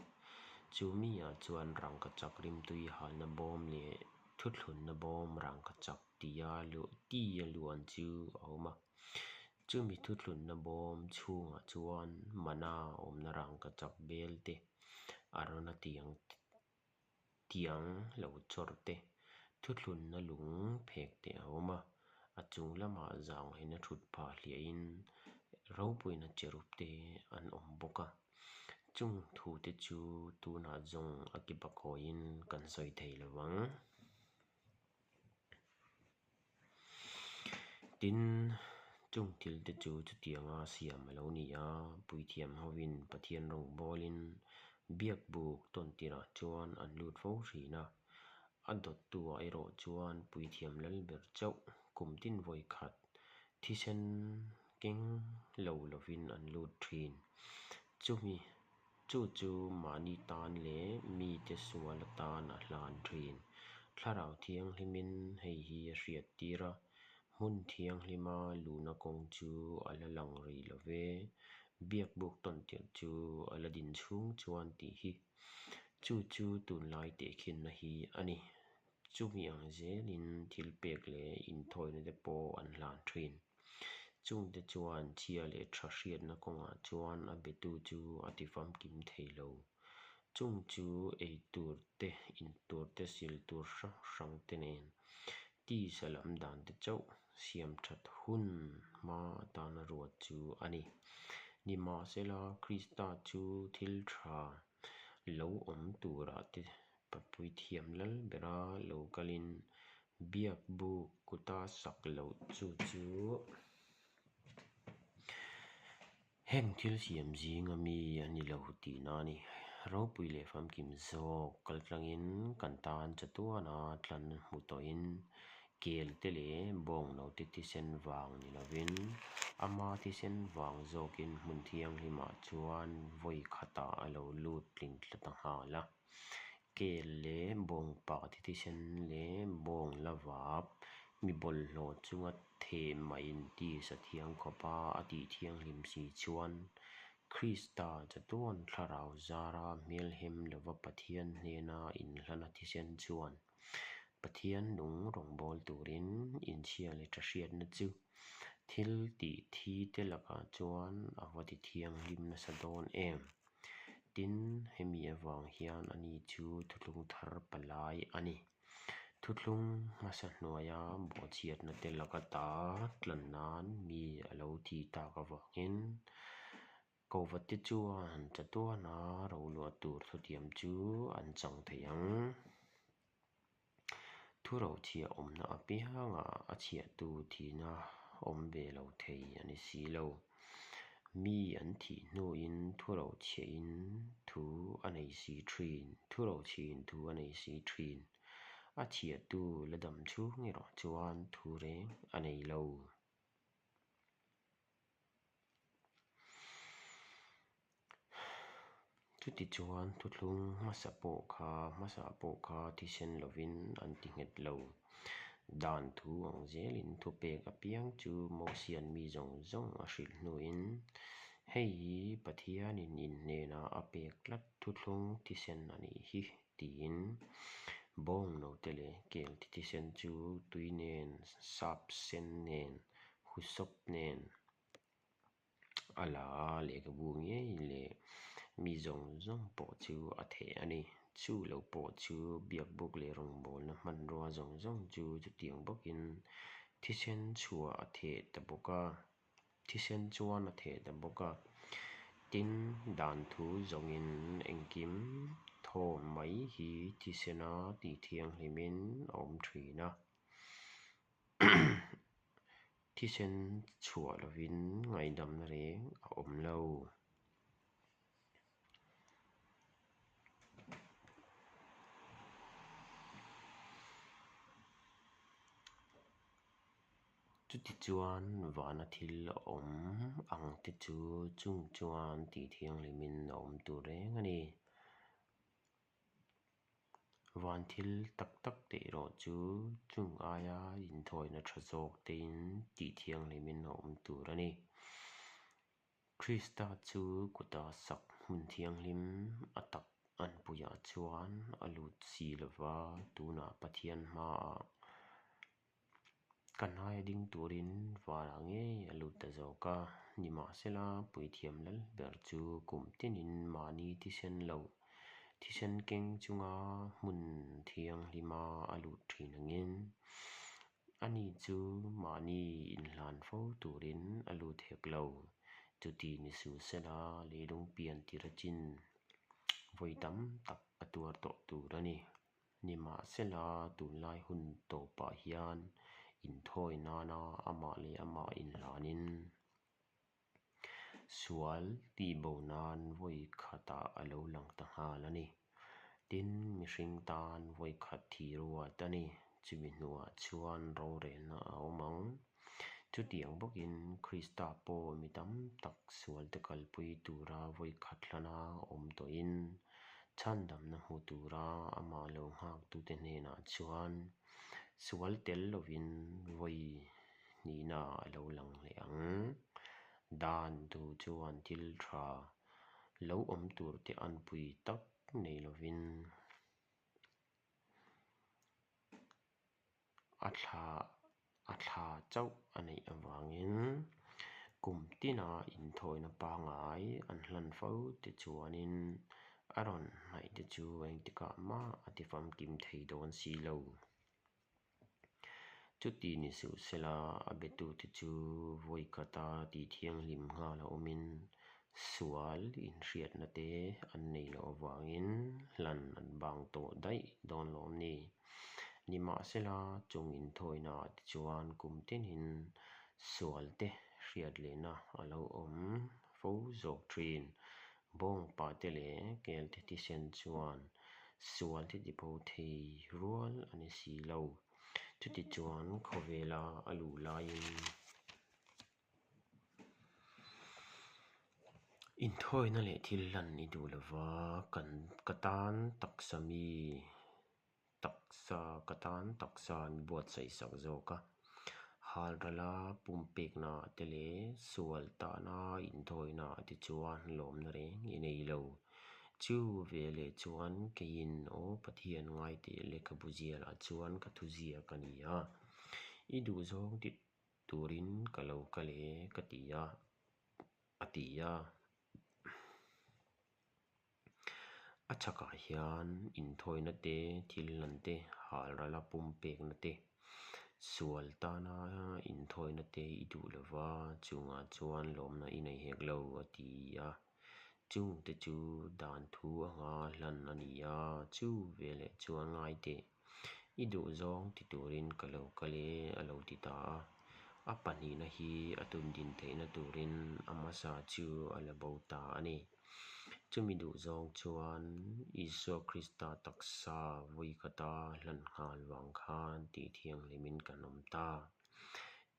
chu miah chuan rangkachak rimtui halna bawm leh thuthlunna bawm rangkachak tia tia luan chu a awm a. Chumi thuthlunna bawm chhungah chuan mana awmna rangkachak bel te, Arona tiang Tiang lo chawr te, thuthlunna lung phek te a awm a, a chung lamah zanghaina thut phah hliahin ropuina cherub te an awm bawk a. Chung thu te chu tunah zawng a ki pakhawiin kan sawi thei lo vang. Tin, chung thil te chu chutianga siam a lo ni a, puithiam hovin Pathian rawngbawlin biakbuk tawn tirah chuan an lut fo thin a. A dawttuah erawh chuan puithiam lal ber chauh kum tin vawi khat thisen keng lo lovin an lut thin. Chumi Chu chu mahni tan leh mite sual atan a hlan thin. Thlarau Thianghlimin hei hi a hriat tir a, hmun thianghlima luhna kawng chu a la lang rih lo ve, biakbuk tawntirh chu a la din chhung chuan tih hi. Chu chu tunlai tehkhinna hi a ni. Chumi ang zelin thil pek leh inthawina te pawh an hlan thin. Chungte chuan chhia leh tha hriatna kawngah chuan a betu chu a ti famkim thei lo. Chung chu ei tur te, in tur te, sil tur hrang hrang te nen tisa lam dan te chauh siam that hun hma atana ruat chu a ni. Nimahsela, Krista chu thil tha lo awm turah te Papui thiam lal bera lo kalin biak buk kuta sak loh chu chu heng thil siam zinga mi a ni lo tihna a ni. Ropui leh famkim zawk kaltlangin kan tan chatuana tlan hmu tawhin kel te leh bawng note thisen vang ni lovin ama thisen vang zawkin hmun thianghlimah chuan vawi khatah a lo lut tling tla ta nghal a. Kel leh bawng pakhat thisen leh bawng la vap mi bawlhhlawh chunga theh mah intisa thiang khawpa a tih thianghlim si chuan Krista chatuan thlarau zara hmelhem lova Pathian hnena inhlana thisen chuan Pathian nung rawngbâwl turin inchhia leh tha hriatna chu thil tih thi te lakah chuan a va ti thianghlim nasa dawn em? Tin, hemi avang hian ani chu thuthlung thar palai a ni. Thuthlung hmasa hnuaia bawhchhiatna te laka ta tlan nan mi a lo thi tak avangin Kovate chuan chatuana roluah tur thutiam chu an chang thei ang. Thu rochhiah awmna apiangah a chhiahtu thihna awm ve lo thei a ni si lo. Mi an thih hnuin thu rochhiahin thu a nei si thin, thu rochhiahin thu a nei si thin. A chhiahtu la dam chhung erawh chuan thu reng a nei lo. Chutichuan thuthlung hmasa pawh kha hmasa pawh kha thisen lovin an ti nghet lo. Dan thu ang zelin thupek apiang chu Mosian mi zawng zawng a hrilh hnuin, Hei hi Pathianin in hnenah a pek tlat thuthlung thisen a nih hi, tiin bawng note leh kel thi thisen chu tui nen, sap sen nen, husawp nen, A la a, lehkhabu ngei leh mi zawng zawng pawh chu a theh a ni. Chu lo pawh chu biakbuk leh rawngbawlna hmanrua zawng zawng chu chutiang bawkin thisen chhuah a theh ta bawk a, thisen chuan a theh ta bawk a. Tin, dan thu zawngin engkim thawm mai hi thisena tih thianghlimin a awm thin a. Thisen chhuah lovin ngaihdamna reng a awm lo. Chutichuan vana thil awm ang te chu chung chuan tih thianghlimin a awm tur reng a ni. Van thil tak tak te erawh chu chung aia inthawina tha zawk tein tih thianghlimin a awm tur a ni. Krista chu kuta sak hmun thianghlim a tak anpuiah chuan a lut si lova, tunah Pathian hmaah Ka hnaia ding turin vanah ngei a lut ta zawk a, nimahsela puithiam lal ber chu kum tinin mahni thisen lo thisen keng chunga hmun thianghlima a lut thin angin ani chu mahni inhlan fo turin a lut hek lo. Chuti ni suh sela leilung pian tir achin vawi tam tak a tuar tawh tur a ni. Nimahsela, tunlai hun tawpah hian inthawi nana amah leh amah inhlanin sual tihbo nan vawi khatah a lo lang ta nghal a ni. Tin, mihring tan vawi khat thi ruat a ni. Chumi hnuah chuan rorelna a awm ang. Chutiang bawkin Krista pawh mi tam tak sualte kalpui tura vawi khat hlana awm tawhin Chhandamna hmu tura amah lo nghaktute hnenah chuan sual tel lovin vawi hnihna a lo lang leh ang. Dan thu chuan thil tha lo awm turte anpui tak nei lovin A thla a thla chauh a neih avangin kum tina inthawina pangngai an hlan fo te chuanin a rawn hnaih te chu engtikah mah a ti famkim thei dawn si lo. Chuti ni suh sela a betute chu vawi khata tih thianghlim nghal a awmin sual inhriatna te an nei loh avangin hlan an bang tawh daih dawn lawm ni. Nimahsela, chung inthawina ah te chuan kum tinin sual te hriat lehna a lo awm fo zawk thin. Bawngpa te leh kel te thisen chuan sual te tipo thei rual a ni si lo. Chutichuan khawvela a luh laiin. Inthawina leh thil hlan i duh lova, kan ka tan taksa mi taksa ka tan taksa mi buatsaih sak zawk a. Halrala pumpekna te leh sual tahna inthawina te chuan lawmna reng i nei lo. Chu veleh chuan keiin aw Pathian ngaiteh lehkhabu zialah chuan ka thuziak a ni a, i duhzawng ti Turin ka lo kal e ka ti a, a ti a. A chhakah hian inthawina te, thil hlan te, halral a pumpekna te, sual tana inthawina te i duh lova, chungah chuan lawmna i nei hek lo, a ti a. Chungte chu dan thu anga hlan a ni a, chu veleh chuan ngai teh. I duh zawng ti turin ka lo kal e a lo ti ta a. A pahnihna hi a tun din theihna turin a hmasa chu a la bo ta a ni. Chumi duh zawng chuan Isua Krista taksa vawi khata hlan nghal vang khan tih thianghlimin kan awm ta.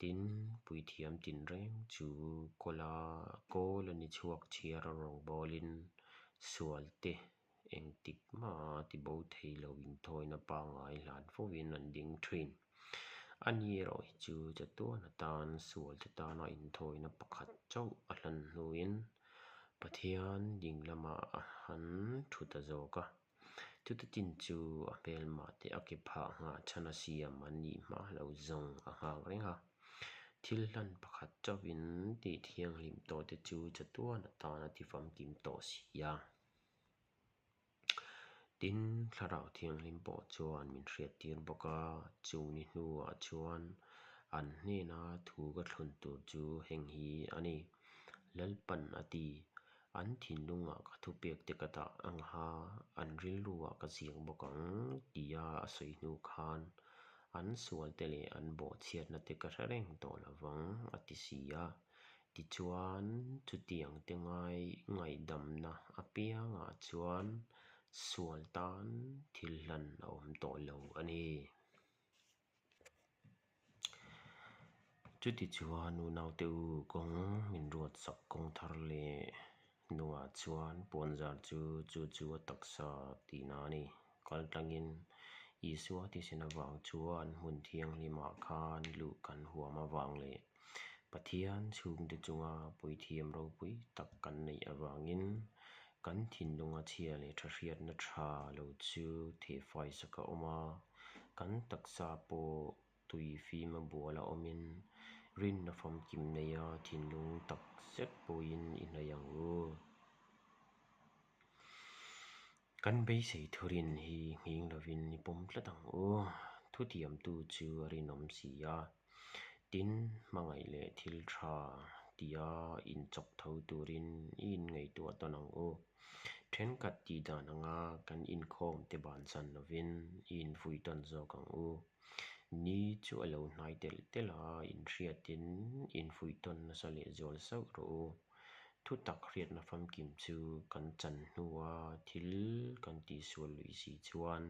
Tin, puithiam tinreng chu kawla kawl a ni chhuak chhiar a rawngbawlin sualte Engtik hmaah tibo thei lo inthawina pangngai hlan fovin an ding thin. Ani erawh hi chu chatuan atan sualte tana inthawina pakhat chauh a hlan hnuin Pathian ding lamah a han thu ta zawk a. Chuti chin chu a hmelmah te a ke phah nghah chhan a siam an nih hma lo zawng a nghak reng a. Thil hlan pakhat chauhin tih thianghlim tawh te chu chatuan atan a tifamkim tawh si a. Tin, Thlarau Thianghlim pawh chuan min hriattir bawk a, chung ni hnuah chuan an hnena thu ka thlun tur chu heng hi a ni. Lalpan a ti, An thinlungah ka thupek te ka dah ang ha, an rilruah ka ziak bawk ang, tia a sawi hnu khan. An sualte leh an bawhchhiatna te ka hre reng tawh lo vang, a ti si a. Tichuan, chutiangte ngai ngaihdamna apiangah chuan sual tan thil hlan a awm tawh lo a ni. Chutichuan, unaute u, kawng min ruatsak kawng thar leh nungah chuan puanzar chu chu chu a taksa tihna a ni. Kal tlangin Isua thisen avang chuan hmun thianghlimah khan luh kan huam avang leh Pathian chhungte chunga puithiam ropui tak kan neih avangin kan thinlunga chhia leh tha hriatna tha lo chu thehfaisak a awm a, kan taksa pawh tui fima bual a awmin rinna famkim neia thinlung tak zet pawhin i hnaih ang u. Kan beisei thurin hi nghing lovin i pawm tlat ang u. Thutiamtu chu a rinawm si a. Tin, hmangaih leh thil tha tia inchawk tho turin i inngaihtuah tawn ang u. Thenkhat tih dan anga kan inkhawm te bansan lovin i infuih tawn zawk ang u. Ni chu a lo hnai telh telh a, inhriatin infuih tawn nasa lehzual sauh rawh u. Thutak hriatna famkim chu kan chan hnua thil kan tihsual luih si chuan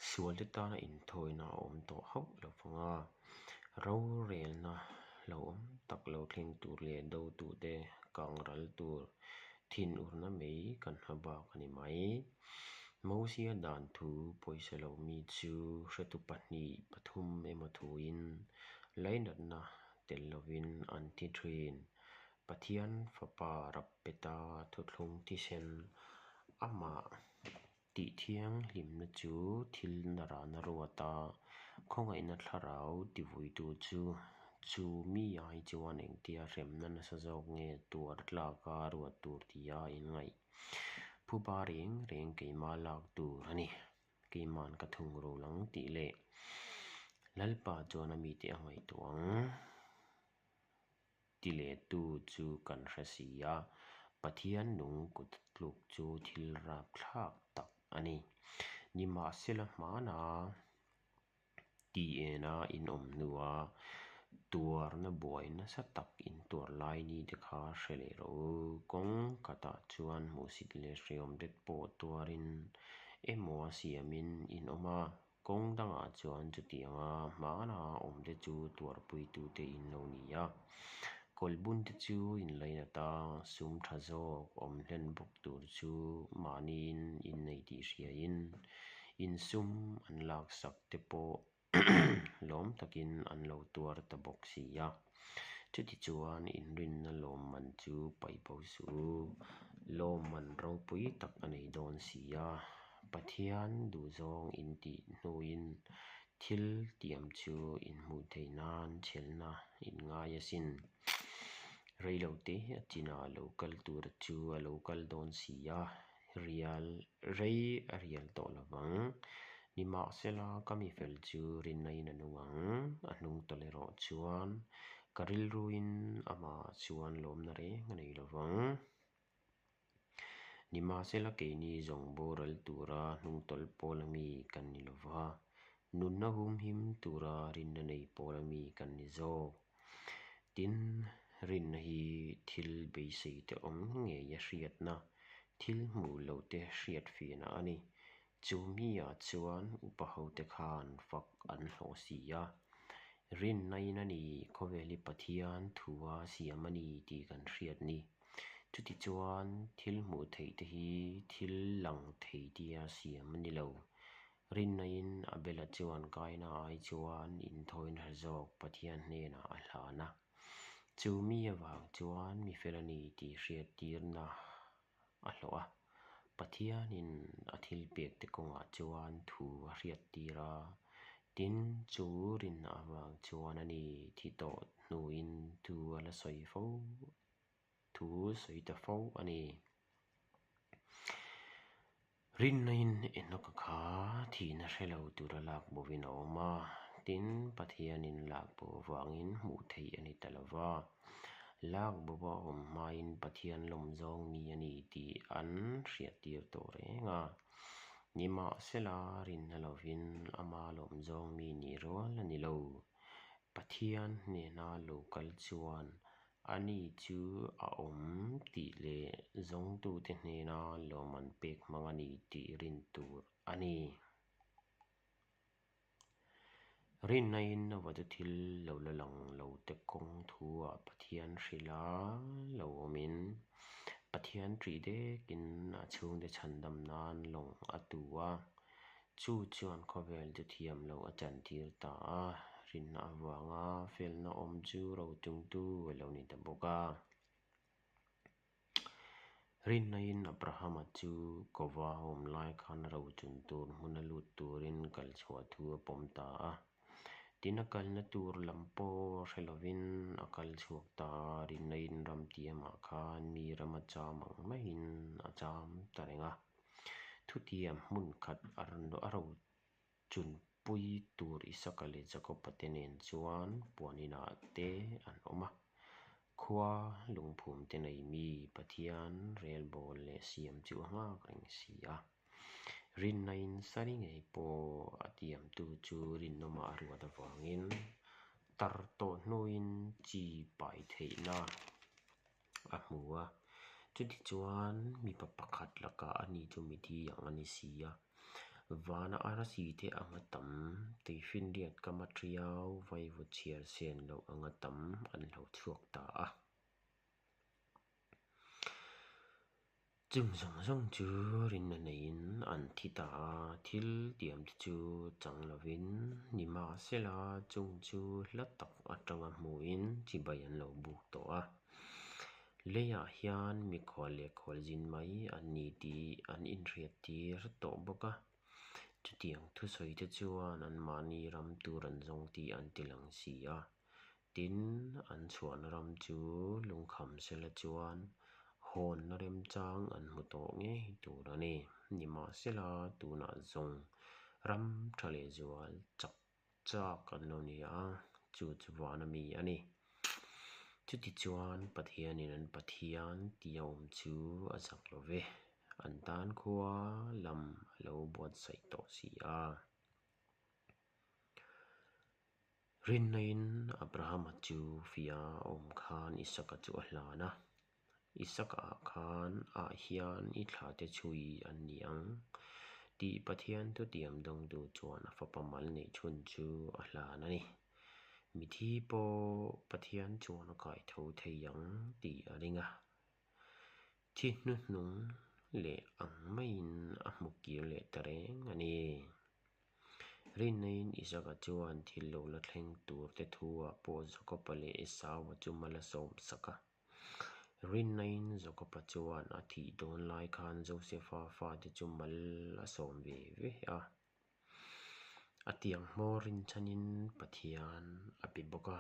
sualte tana inthawina a awm tawh hauh lo vang a, rorelna lo awm tak lo thleng tur leh dotute kang ral tur thinurna mai kan hma bak a ni mai. Mosia dan thu pawisa lo mi chu hretu pahnih pathum emaw thuin lainatna tel lovin an ti thin. Pathian Fapa rap peta thuthlung thisen amah tih thianghlimna chu thil narana ruata khawngaihna thlarau tivuitu chu chu mi ai chuan engtia hremna nasa zawk nge tuar tlaka ruat tur tia inngaih phuba reng reng keimah lak tur a ni. Keiman ka thungrul ang tih leh Lalpa chuan a mite a ngaihtuah ang ti lehtu chu kan hre si a, Pathian nung kut tluk chu thil rapthlak tak a ni. Nimahsela hmana ti ena in awm hnua tuarna buai nasa tak in tuar lai ni te kha hre leh rawh u. Kawng khatah chuan hmuhsit leh hreawm det pawh tuarin emaw a siamin in awm a, kawng dangah chuan chutianga hmana awmte chu tuarpuitute in lo ni a. Kawlhbun te chu in lainat a, sum tha zawk awm hlen bawk tur chu mahniin in nei tih hriain insum an laksak te pawh lawm takin an lo tuar ta bawk si a. Chutichuan inrinna lawmman chu paih bo suh u, lawmman ropui tak a nei dawn si a. Pathian duhzawng intih hnuin thil tiam chu inhmuh theih nan chhelna in ngai asin. Reilote a chinah lo kal tura chu a lo kal dawn si a. Rial rei a rial tawh lo vang. Nimahsela ka mi fel chu rinna-in a nung ang, a hnung tawlh erawh chuan ka rilruin amah chuan lawmna reng a nei lo vang. Nimahsela keini zawng boral tura hnung tawlh pawl ami kan ni lo va, nunna humhim tura rinna nei pawl ami kan ni zawk. Tin, rinna hi thil beisei te awm ngei a hriatna, thil hmuh loh te hriat fiahna a ni. Chu miah chuan upa hote khan fak an hlawh si a. Rinna in a ni, khawvel hi Pathian thua siam a ni tih kan hriat ni. Chutichuan, thil hmuh theih te hi thil lang thei tia siam a ni lo. Rinnain Abela chuan Kaina ai chuan inthawina hre zawk Pathian hnenah a hlan a. Chu mi avang chuan mi fel a ni tih hriattirna a hlawh a. Pathianin a thilpekte kawngah chuan thu a hriattir a. Tin, chu rinna avang chuan a ni thi tawh hnuin thu a la sawi fo. Thu sawi ta fo a ni. Rinnain Enoka kha thihna hre lo tura lak bovin a awm a, tin, Pathianin lak bo avangin hmuh theih a ni ta lo va. Lak bo a awm hmain Pathian lawm zawng mi a ni tih an hriattir tawh reng a. Nimahsela, rinna lovin ama lawmzawng mi nih rual a ni lo. Pathian hnena lo kal chuan ani chu a awm tih leh zawngtute hnena lawmman pek hmang a ni tih rin tur a ni. Rinnain a vatu thil lo la lang lo te kawng thu-ah Pathian hrilha lo awmin, Pathian ṭih dekin a chhungte chhandam nan lawng a tu a, chu chuan khawvel chu thiam loh a chantir ta a, rinna avanga felna awm chu rotungtu a lo ni ta bawk a. Rinnain Abrahama chu kova a awm lai khan rochun tur hmuna lut turin kal chhuah thu a pawm ta a. Tin, a kalna tur lam pawh hre lovin a kal chhuak ta a, Rinnain ram tiamah khan mi ram a cham ang maiin a cham ta reng a. Thutiam hmun khat a rochunpui tur Isaka leh Jakoba te nen chuan puan inah te an awm a. Khua lungphum te nei mi Pathian relbawl leh siam chu a nghak reng si a. Rinnain sari ngei pawh a tiamtu chu rinawmah a ruat avangin tar tawh hnuin chi pai theihna a hmu a. Chutichuan mipa pakhat lakah ani chu mithi ang a ni si a. Vana arsi te anga tam, tuifinriat kama ṭiau vaivut chhiar sen loh anga tam an lo chhuak ta a. Chung zawng zawng chu rinna neiin an thi ta a, thil tiam te chu chang lovin nimahsela chung chu hla tak atanga hmuhin chibai an lo buk tawh a. Leiah hian mikhual leh khualzin mai an ni tih an inhriattir tawh bawk a, chutiang thusawi te chuan anmahni ram tur an zawng tih an ti lang si a. Tin, an chhuahna ram chu lungkham sela chuan hawnna remchang an hmu tawh ngei tur a ni. Nimahsela, tunah zawng ram tha leh zual chak chak an lo ni a, chu chu vana mi a ni. Chutichuan, Pathianin an Pathian tih a awm chu a zak lo ve, an tan khua lam a lo buatsaih tawh si a. Rinnain Abrahama chu fia a awm khan Isaka chu a hlan a, Isaka ah khan ah hian i thlate chhui an ni ang tih Pathian thutiam dawngtu chuan a fapa mal neih chhun chu a hlan a ni. Mithi pawh Pathian chuan a kai tho thei ang tih a ring a. Thi hnuhnung leh ang maiin a hmu kir leh ta reng a ni. Rinnain Isaka chuan thil lo la thleng tur te thu-ah pawh Jakoba leh Esau-a chu mal a sawm sak a. Rinnain Jakoba chuan a thih dawn lai khan Josefa fate chu mal a sawm ve ve a. A tiang hmawr rinchhanin Pathian a pe bawk a.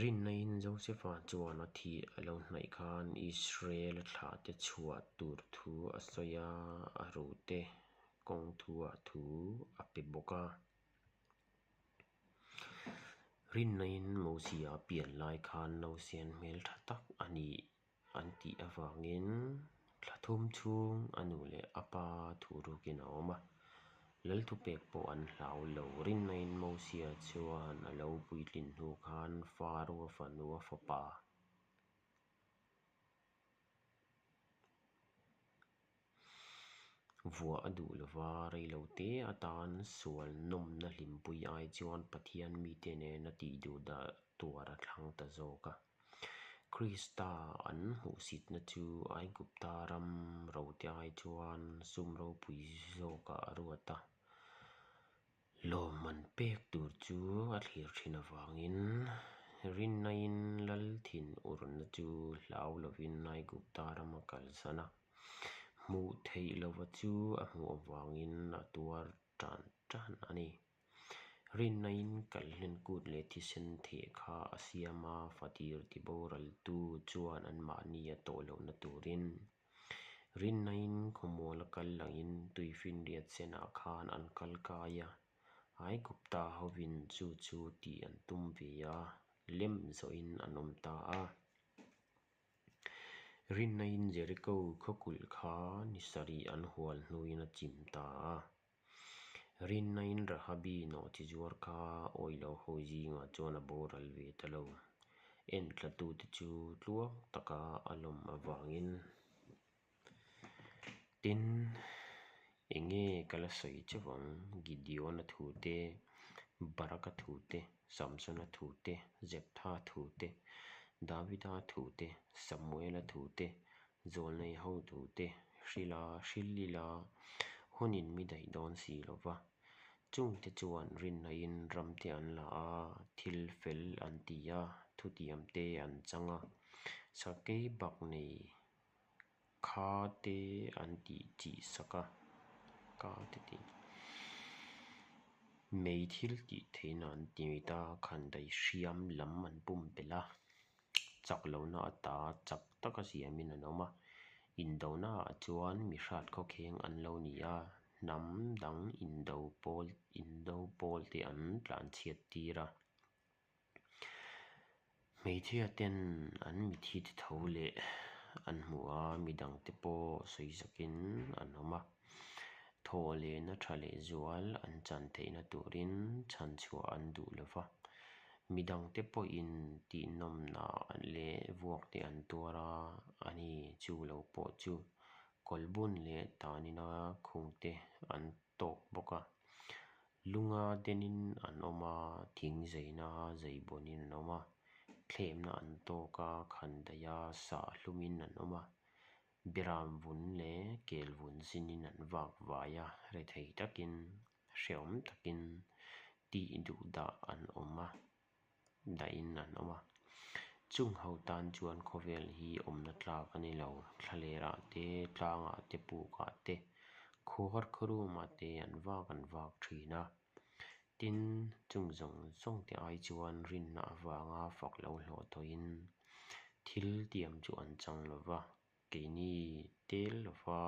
Rinnain Josefa chuan a thih a lo hnaih khan Israel a thlahte chhuah tur thu a sawi a, a rute kawng thuah thu a pe bawk a. Rinnain Mosia a pian lai khan nausen hmeltha tak a nih an tih avangin thla thum chhung a nu leh a pa thu rukin a awm a, Lal thupek pawh an hlau lo. Rinnain Mosia chuan a lo puitlin hnu khan Faro fanu a fapa vuah a duh lova, reilote atan sual nawmna hlimpui ai chuan Pathian mite nena tih duh dah tuar a thlang ta zawk a. Krista an hmuhsitna chu Aigupta ram rote ai chuan sum ropui zawkah a ruat a. Lawmman pek tur chu a thlir thin avangin rinnain lal thin urna chu hlau lovin Aigupta ram a kalsan a. Hmuh theih lova chu a hmuh avangin a tuar tan tan a ni. Rinnain kalhlen kut leh thisen theh kha a siam a, fatir tiboraltu chuan anmahni a tawh lohna turin Rinnain khawmual a kal langin tuifinriat senah khan an kal kai a, Aigupta hovin chu chu tih an tum ve a, lem zawhin an awm ta a. Rinnain Jeriko khaw kulh kha ni sarih an hual hnuin a chim ta a. Rinnain Rahabi nawhchizuar kha awilo ho zingah chuan a boral ve ta lo. Enthlatute chu tluang taka a lawm avangin. Tin, enge ka la sawi chauh ang? Gideon-a thu te, Baraka thu te, Samsona thu te, Jeptha thu te, Davida thu te, Samuela thu te, Zawlnei ho thu te hrila hril ila hunin mi daih dawn si lo va. Chungte chuan rinnain ramte an la a, thil fel an ti a, thutiam te an chang a, sakei bak nei kha te an tih chih sak a, ka te ti. Mei thil tih theihna an ti mit a, khandaih hriam lam an pumpelh a, chak lohna ata chak taka siamin an awm a. Indonaah chuan mi hrat khawkheng an lo ni a, hnam dang indo pawl indo pawl te an tlanchhiat tir a. Hmeichhia ten an mithi te tho leh an hmu a, midang te pawh sawi zakin an awm a. Thaw lehna tha leh zual an chan theihna turin chhan chhuah an duh lo va. Midang te pawhin tihnawmna leh vuak te an tuar a, a ni chu lo pawh chu kawlbun leh tanina khung te an tawk bawk a. Lunga denin an awm a, thing zaina zai bawnin an awm a, thlemna an tawk a, khandaih a, sah hlumin an awm a, biram vun leh kel vun zinin an vak vai a, rethei takin, hrehawm takin tih duh dah an awm a. dahin an awm a. Chung ho tan chuan khawvel hi awmna tlak a ni lo. Thlalerah te, tlangah te, pukah te, khuar khawrumah te an vak an vak thin a. Tin, chung zawng zawng te ai chuan rinna avanga fak lo hlawh tawhin thil tiam chu an chang lo va. Keini tel lova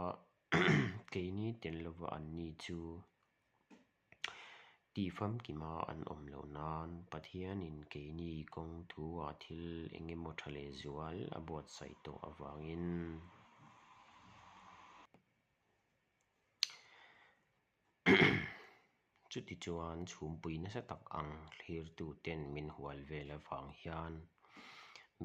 keini tel lova anni chu Tih famkima an awm loh nan Pathianin keini kawng thu-ah thil eng emaw tha leh zual a buatsaih tawh avangin chutichuan chhumpui nasa tak ang thlirtuten min hual vel avang hian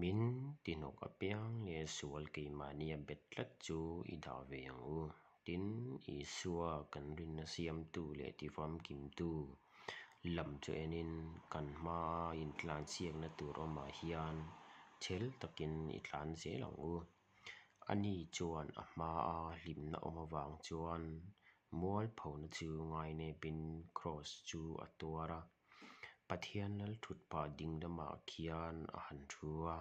min tihnawk apiang leh sual keimahnia bet tlat chu i dah ve ang u. Tin, Isua kan rinna siamtu leh tifamkimtu lam chu enin kan hmaa intlansiakna tur awmah hian chhel takin i tlan zel ang u. Ani chuan a hmaa hlimna awm avang chuan mualphona chu ngainepin kraws chu a tuar a. Pathian Lalthutpah ding lamah khian a han thu a,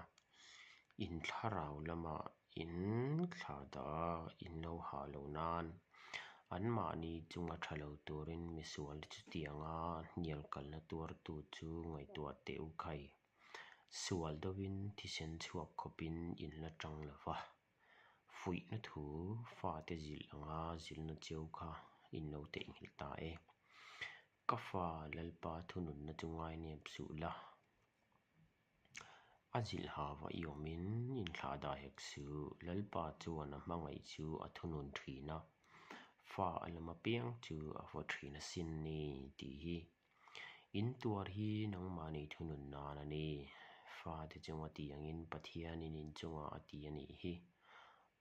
in thlarau lamah In thla dah a, in lo hah lo nan anmahni chunga tha lo turin misual chutianga hnial kalna tuartu chu ngaihtuah teh u khai. Sual deuhin thisen chhuak khawpin in la tang lo va, fuihna thu fate zilh anga zilhna cheu kha in lo theihnghilh ta e. Ka fa Lalpa thununna chu ngainep suh la. A zilh hava i awmin inthlah dah hek suh. Lalpa chuan a hmangaih chu a thunun thin a, fa a lam apiang chu a vaw thin asin ni tih hi. In tuar hi nangmahni thunun nan a ni. Fate chunga tih angin Pathianin in chungah a ti a nih hi.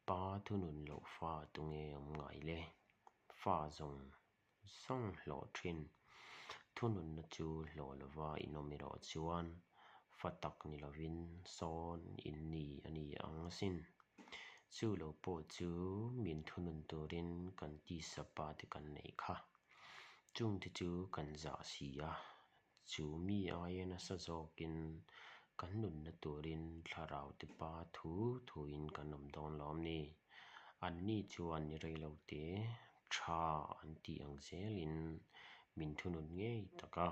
Pa thunun loh fa tunge awm ngai le? Fa zawng Zawng hlawh thin. Thununna chu hlawh lova inawm erawh chuan fa tak ni lovin sawn in ni a ni ang asin. Chu lo pawh chu min thunun turin kan tisa pa te kan neih kha. Chungte chu kan zah si a, chu mi aia nasa zawkin kan nunna turin thlarau te pa thu thuin kan awm dawn lawm ni. Anni chuan ni rei lo te tha an tih ang zelin min thunun ngei tak a.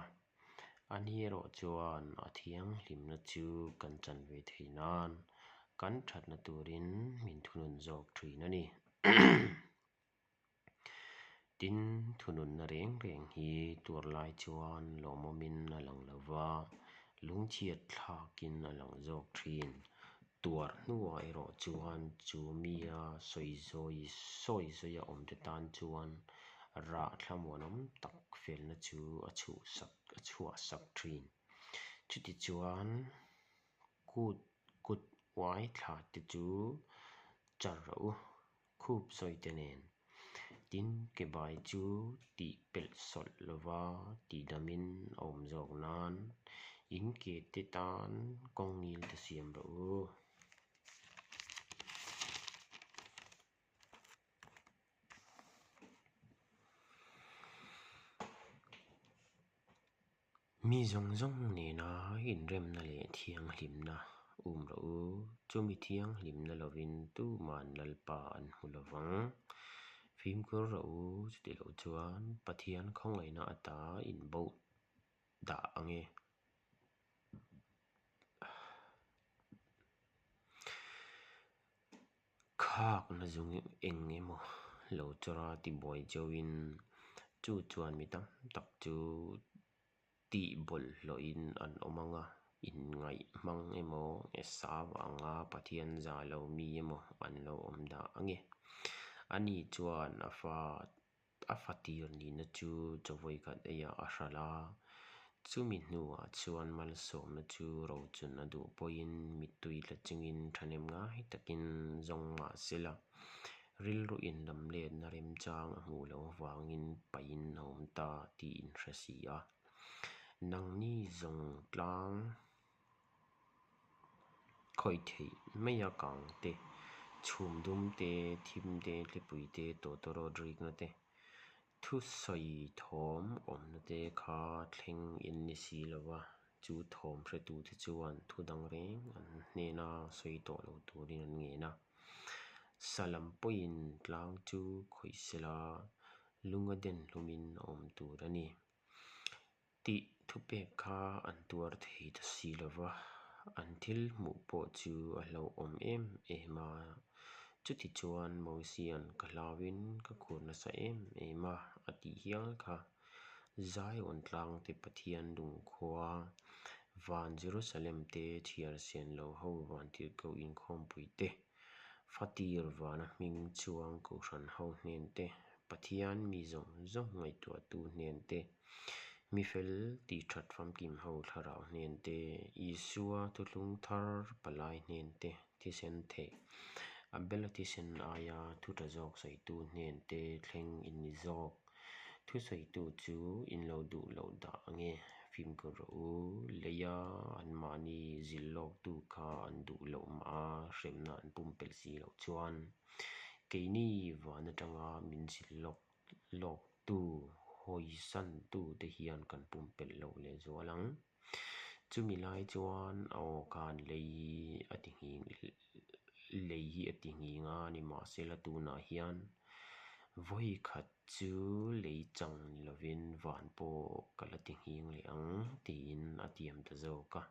Ani erawh chuan a thianghlimna chu kan chan ve thei nan kan thatna turin min thunun zawk thin a ni. Tin, thununna reng reng hi tuar lai chuan lawmawmin a lang lo va, lungchhiat thlakin a lang zawk thin. tuar hnuah erawh chuan chu mia sawizawi sawizawi a awmte tan chuan rah thlamuanawm tak felna chu a chhuhsak a chhuahsak thin. Chutichuan kut kut uai thla te chu char rawh u, khup sawite nen. Tin, ke bai chu tih pelh sawlh lova tihdamin a awm zawk nan in ke te tan kawng ngil te siam rawh u. Mi zawng zawng nena inremna leh thianghlimna um rawh u. Chumi thianghlimna lovin tuman Lalpa an hmu lo vang. Fimkhur rawh u, chuti loh chuan Pathian khawngaihna ata inboh dah ang e. Khakna zung eng emaw lo chawra tibuai chauhin chu chuan mi tam tak chu tih bawlhhlawhin an awm ang a, inngaih hmang emaw Esau anga Pathian za lo mi emaw an lo awm dah ang e. Ani chuan a fa A fatir nihna chu chawvawi khat eiah a hralh a, chumi hnuah chuan malsawmna chu rochun a duh pawhin mittui tla chungin thahnem ngai takin zawng mah se la, rilru inlam letna remchang a hmuh loh avangin pahin a awm ta tih inhre si a. Nangni zawng tlang. Khawih theih mai a kang te, chhum dum te, thim te, thlipui te, tawtawrawt rikna te, thusawi thawm awmna te kha thleng in ni si lo va, chu thawm hretute chuan thu dang reng an hnena sawi tawh lo turin an ngen a. Sa lam pawhin tlang chu khawih sela lunga den hlumin a awm tur a ni. Tih thupek kha an tuar thei ta si lo va, an thil hmuh pawh chu a hlauhawm em em a. Chutichuan Mosia'n ka hlauin ka khur nasa em em a, a tih hial kha. Zion tlangte Pathian lungkhua, van Jerusalem te chhiar sian lo ho vantirhkoh inkhawmpui te, Fatir vana hming chuang kohhran ho hnen te, Pathian mi zawng zawng ngaihtuahtu hnen te, mi fel tih that famkim ho thlarau hnen te, Isua thuthlung thar palai hnen te, thisen theh, Abela thisen aia thu tha zawk sawitu hnen te thleng in ni zawk. Thusawitu chu in lo duh loh dah ang e, fimkhur rawh u, leia anmahni zil lawktu kha an duh loh mah a, hremna an pumpelh si loh chuan. Keini van atanga min zil lawk lawktu, hawisantu te hian kan pumpelh loh lehzual ang. Chumi lai chuan a aw khan lei hi a ti nghing lei hi a ti nghing a nimahsela tunah hian vawi khat chu lei chang ni lovin van pawh ka la ti nghing leh ang tiin a tiam ta zawk a.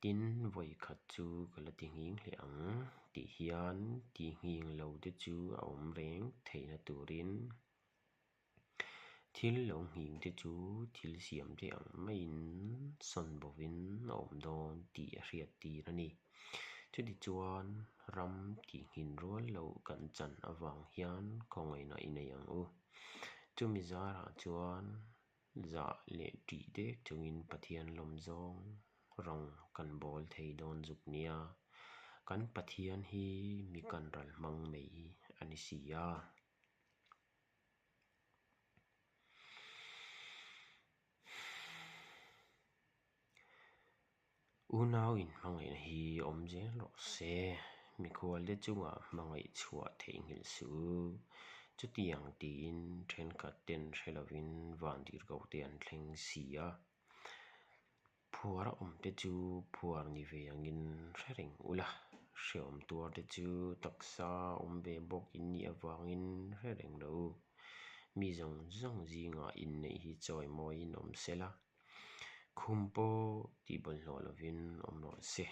Tin, vawi khat chu ka la ti nghing hle ang tih hian ti nghing lo te chu a awm reng theihna turin Thil lo nghing te chu thil siam te ang maiin sawn bovin a awm dawn tih a hriat tir a ni. Chutichuan ram tihnghin rual loh kan chan avang hian khawngaihna i nei ang u. Chumi zarah chuan zah leh ṭih dek chungin Pathian lawm zawng rawng kan bawl thei dawn zuk nia. Kan Pathian hi mi kan ral hmang mai a ni si a. Unau inhmangaihna hi awm zel rawh se. Mikhualte chungah hmangaih chhuah theihnghilh suh u. Chutiang tiin thenkhat ten hre lovin vantirhkohte an thleng si a. Phuar a awm te chu phuar ni ve angin hre reng ula, hreawm tuar te chu taksa awm ve bawk in nih avangin hre reng lo u. Mi zawng zawng zingah inneih hi chawimawiin awm se la, khum pawh tih bawlhhlawh lovin awm rawh se.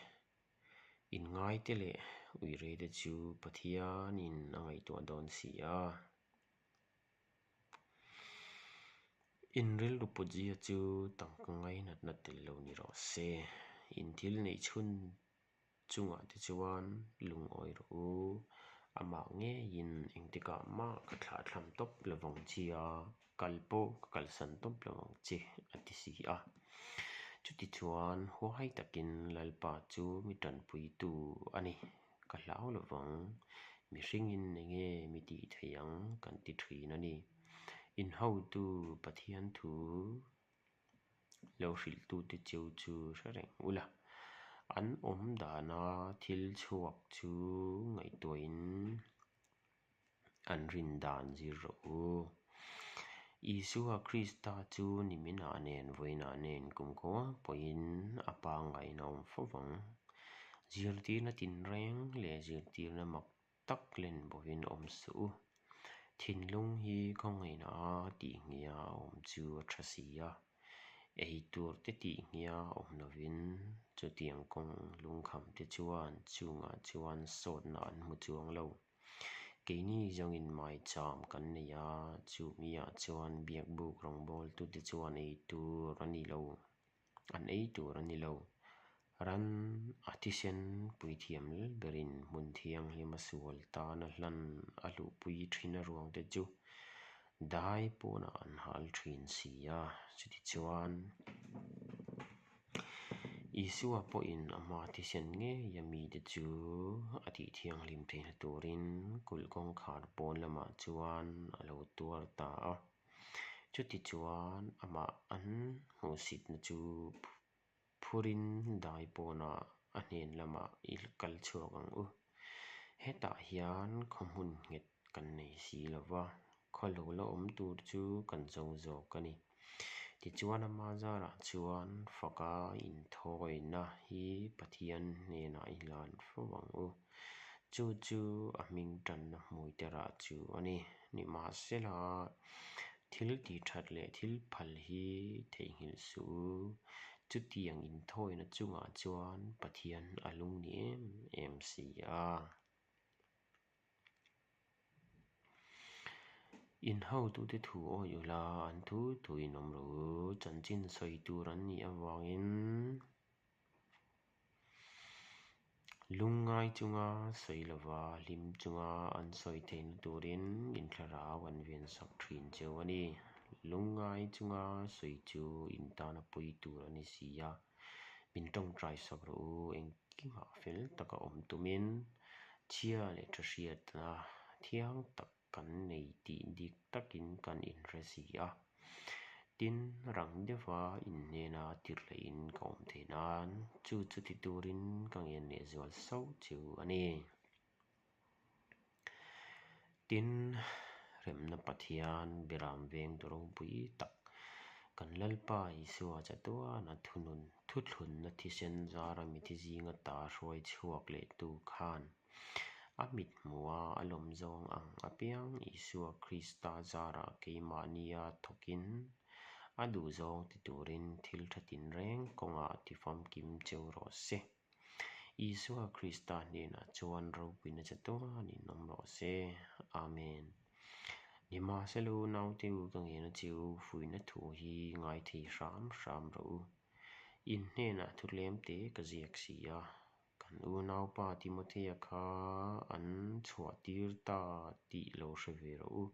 Inngaite leh uire te chu Pathianin a ngaihtuah dawn si a. In rilru put zia chu tangka ngainatna tel lo ni rawh se. In thil neih chhun Chungah te chuan lungawi rawh u. Amah ngeiin engtikah mah ka thlahthlam tawp lovang che a, kal pawh ka kalsan tawp lovang che, a ti si a. Chutichuan huai takin Lalpa chu mi tanpuitu a ni, ka hlau lovang. Mihringin enge mi tih thei ang kan ti thin a ni. Inhotu Pathian thu. Lo hrilhtute cheu chu hre reng ula, an awm dana thil chhuak chu ngaihtuahin an rin dan zir rawh u. Isua Krista chu niminah nen vawiinah nen kumkhua pawhin a pangngaihna awm fo vang. Zirtirna tinreng leh zirtirna mak tak len bawhin awm suh u. Thinlung hi khawngaihna a tih nghia a awm chu a tha si a, ei tur te tih nghia awm lovin chutiang kawng lungkham te chuan chungah chuan sawtna an hmu chuang lo. Keini zawngin maicham kan nei a, chumiah chuan biakbuk rawngbawltute chuan ei tur a ni lo. An ei tur a ni lo. Ran a thisen puithiam lel berin hmun thianghlim a sual tana hlan a luhpui thin a ruang te chu dai pawnah an hal thin si a. Chutichuan, Isua pawhin ama thisen ngeia mite chu a tih thianghlim theihna turin kulh kawngkhar pawn lamah chuan a lo tuar ta a. Chutichuan amah an hmuhsitna chu phurin dai pawnah a hnen lamah i kal chhuak ang u. Hetah hian khaw hmun nghet kan nei si lo va, khaw lo la awm tur chu kan zo zawk a ni. Tichuan ama zarah chuan faka inthawina hi Pathian hnenah i hlan fo ang u. Chu chu a hming tanna hmui te rah chu a ni. Nimahsela, thil tih that leh thil phal hi theihnghilh suh u. Chutiang inthawina chungah chuan Pathian a lung ni em em si a. In hotute thu awih ula, an thu thuin awm rawh u. Chanchin sawi tur an nih avangin Lungngai chunga sawi lova hlim chunga an sawi theihna turin in thlarau an vensak thin cheu a ni. Lungngai chunga sawi chu in tana pui tur a ni si a, min tawngtai sak rawh u, engkimah fel taka awm tumin chhia leh tha hriatna thiang tak kan nei tih dik takin kan inhre si a. Tin, rang deuha inhnena tirhlehin ka awm theih nan chu chuti turin ka ngen leh zual sauh chu a ni. Tin, remna Pathian Biram vengtu ropui tak kan Lalpa Isua chatuana thunun thuthlunna thisen zara mithi zinga ta hruai chhuak lehtu khan A mit hmuha a lawm zawng ang apiang Isua Krista zarah keimahnia thawkin a duh zawng ti turin thil tha tinreng kawngah ti famkim cheu rawh se. Isua Krista hnenah chuan ropuina chatuanin awm rawh se. Amen. Nimahsela u naute u ka ngena che u fuihna thu hi ngaithei hram hram rawh u. In hnenah thutlem te ka ziak si a. Kan unaupa Timothea kha an chhuah tir ta tih lo hre ve rawh u.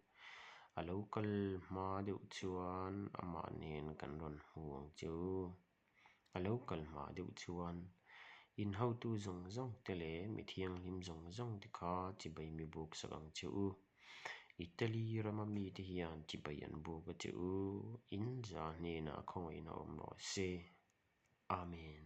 A lo kal hma deuh chuan amah nen kan rawn hmu ang che u. A lo kal hma deuh chuan in hotu zawng zawng te leh mi thianghlim zawng zawng te kha chibai mi buk sak ang che u. Italy rama mite hian chibai an buk a che u. In za hnenah khawngaihna awm rawh se. Amen.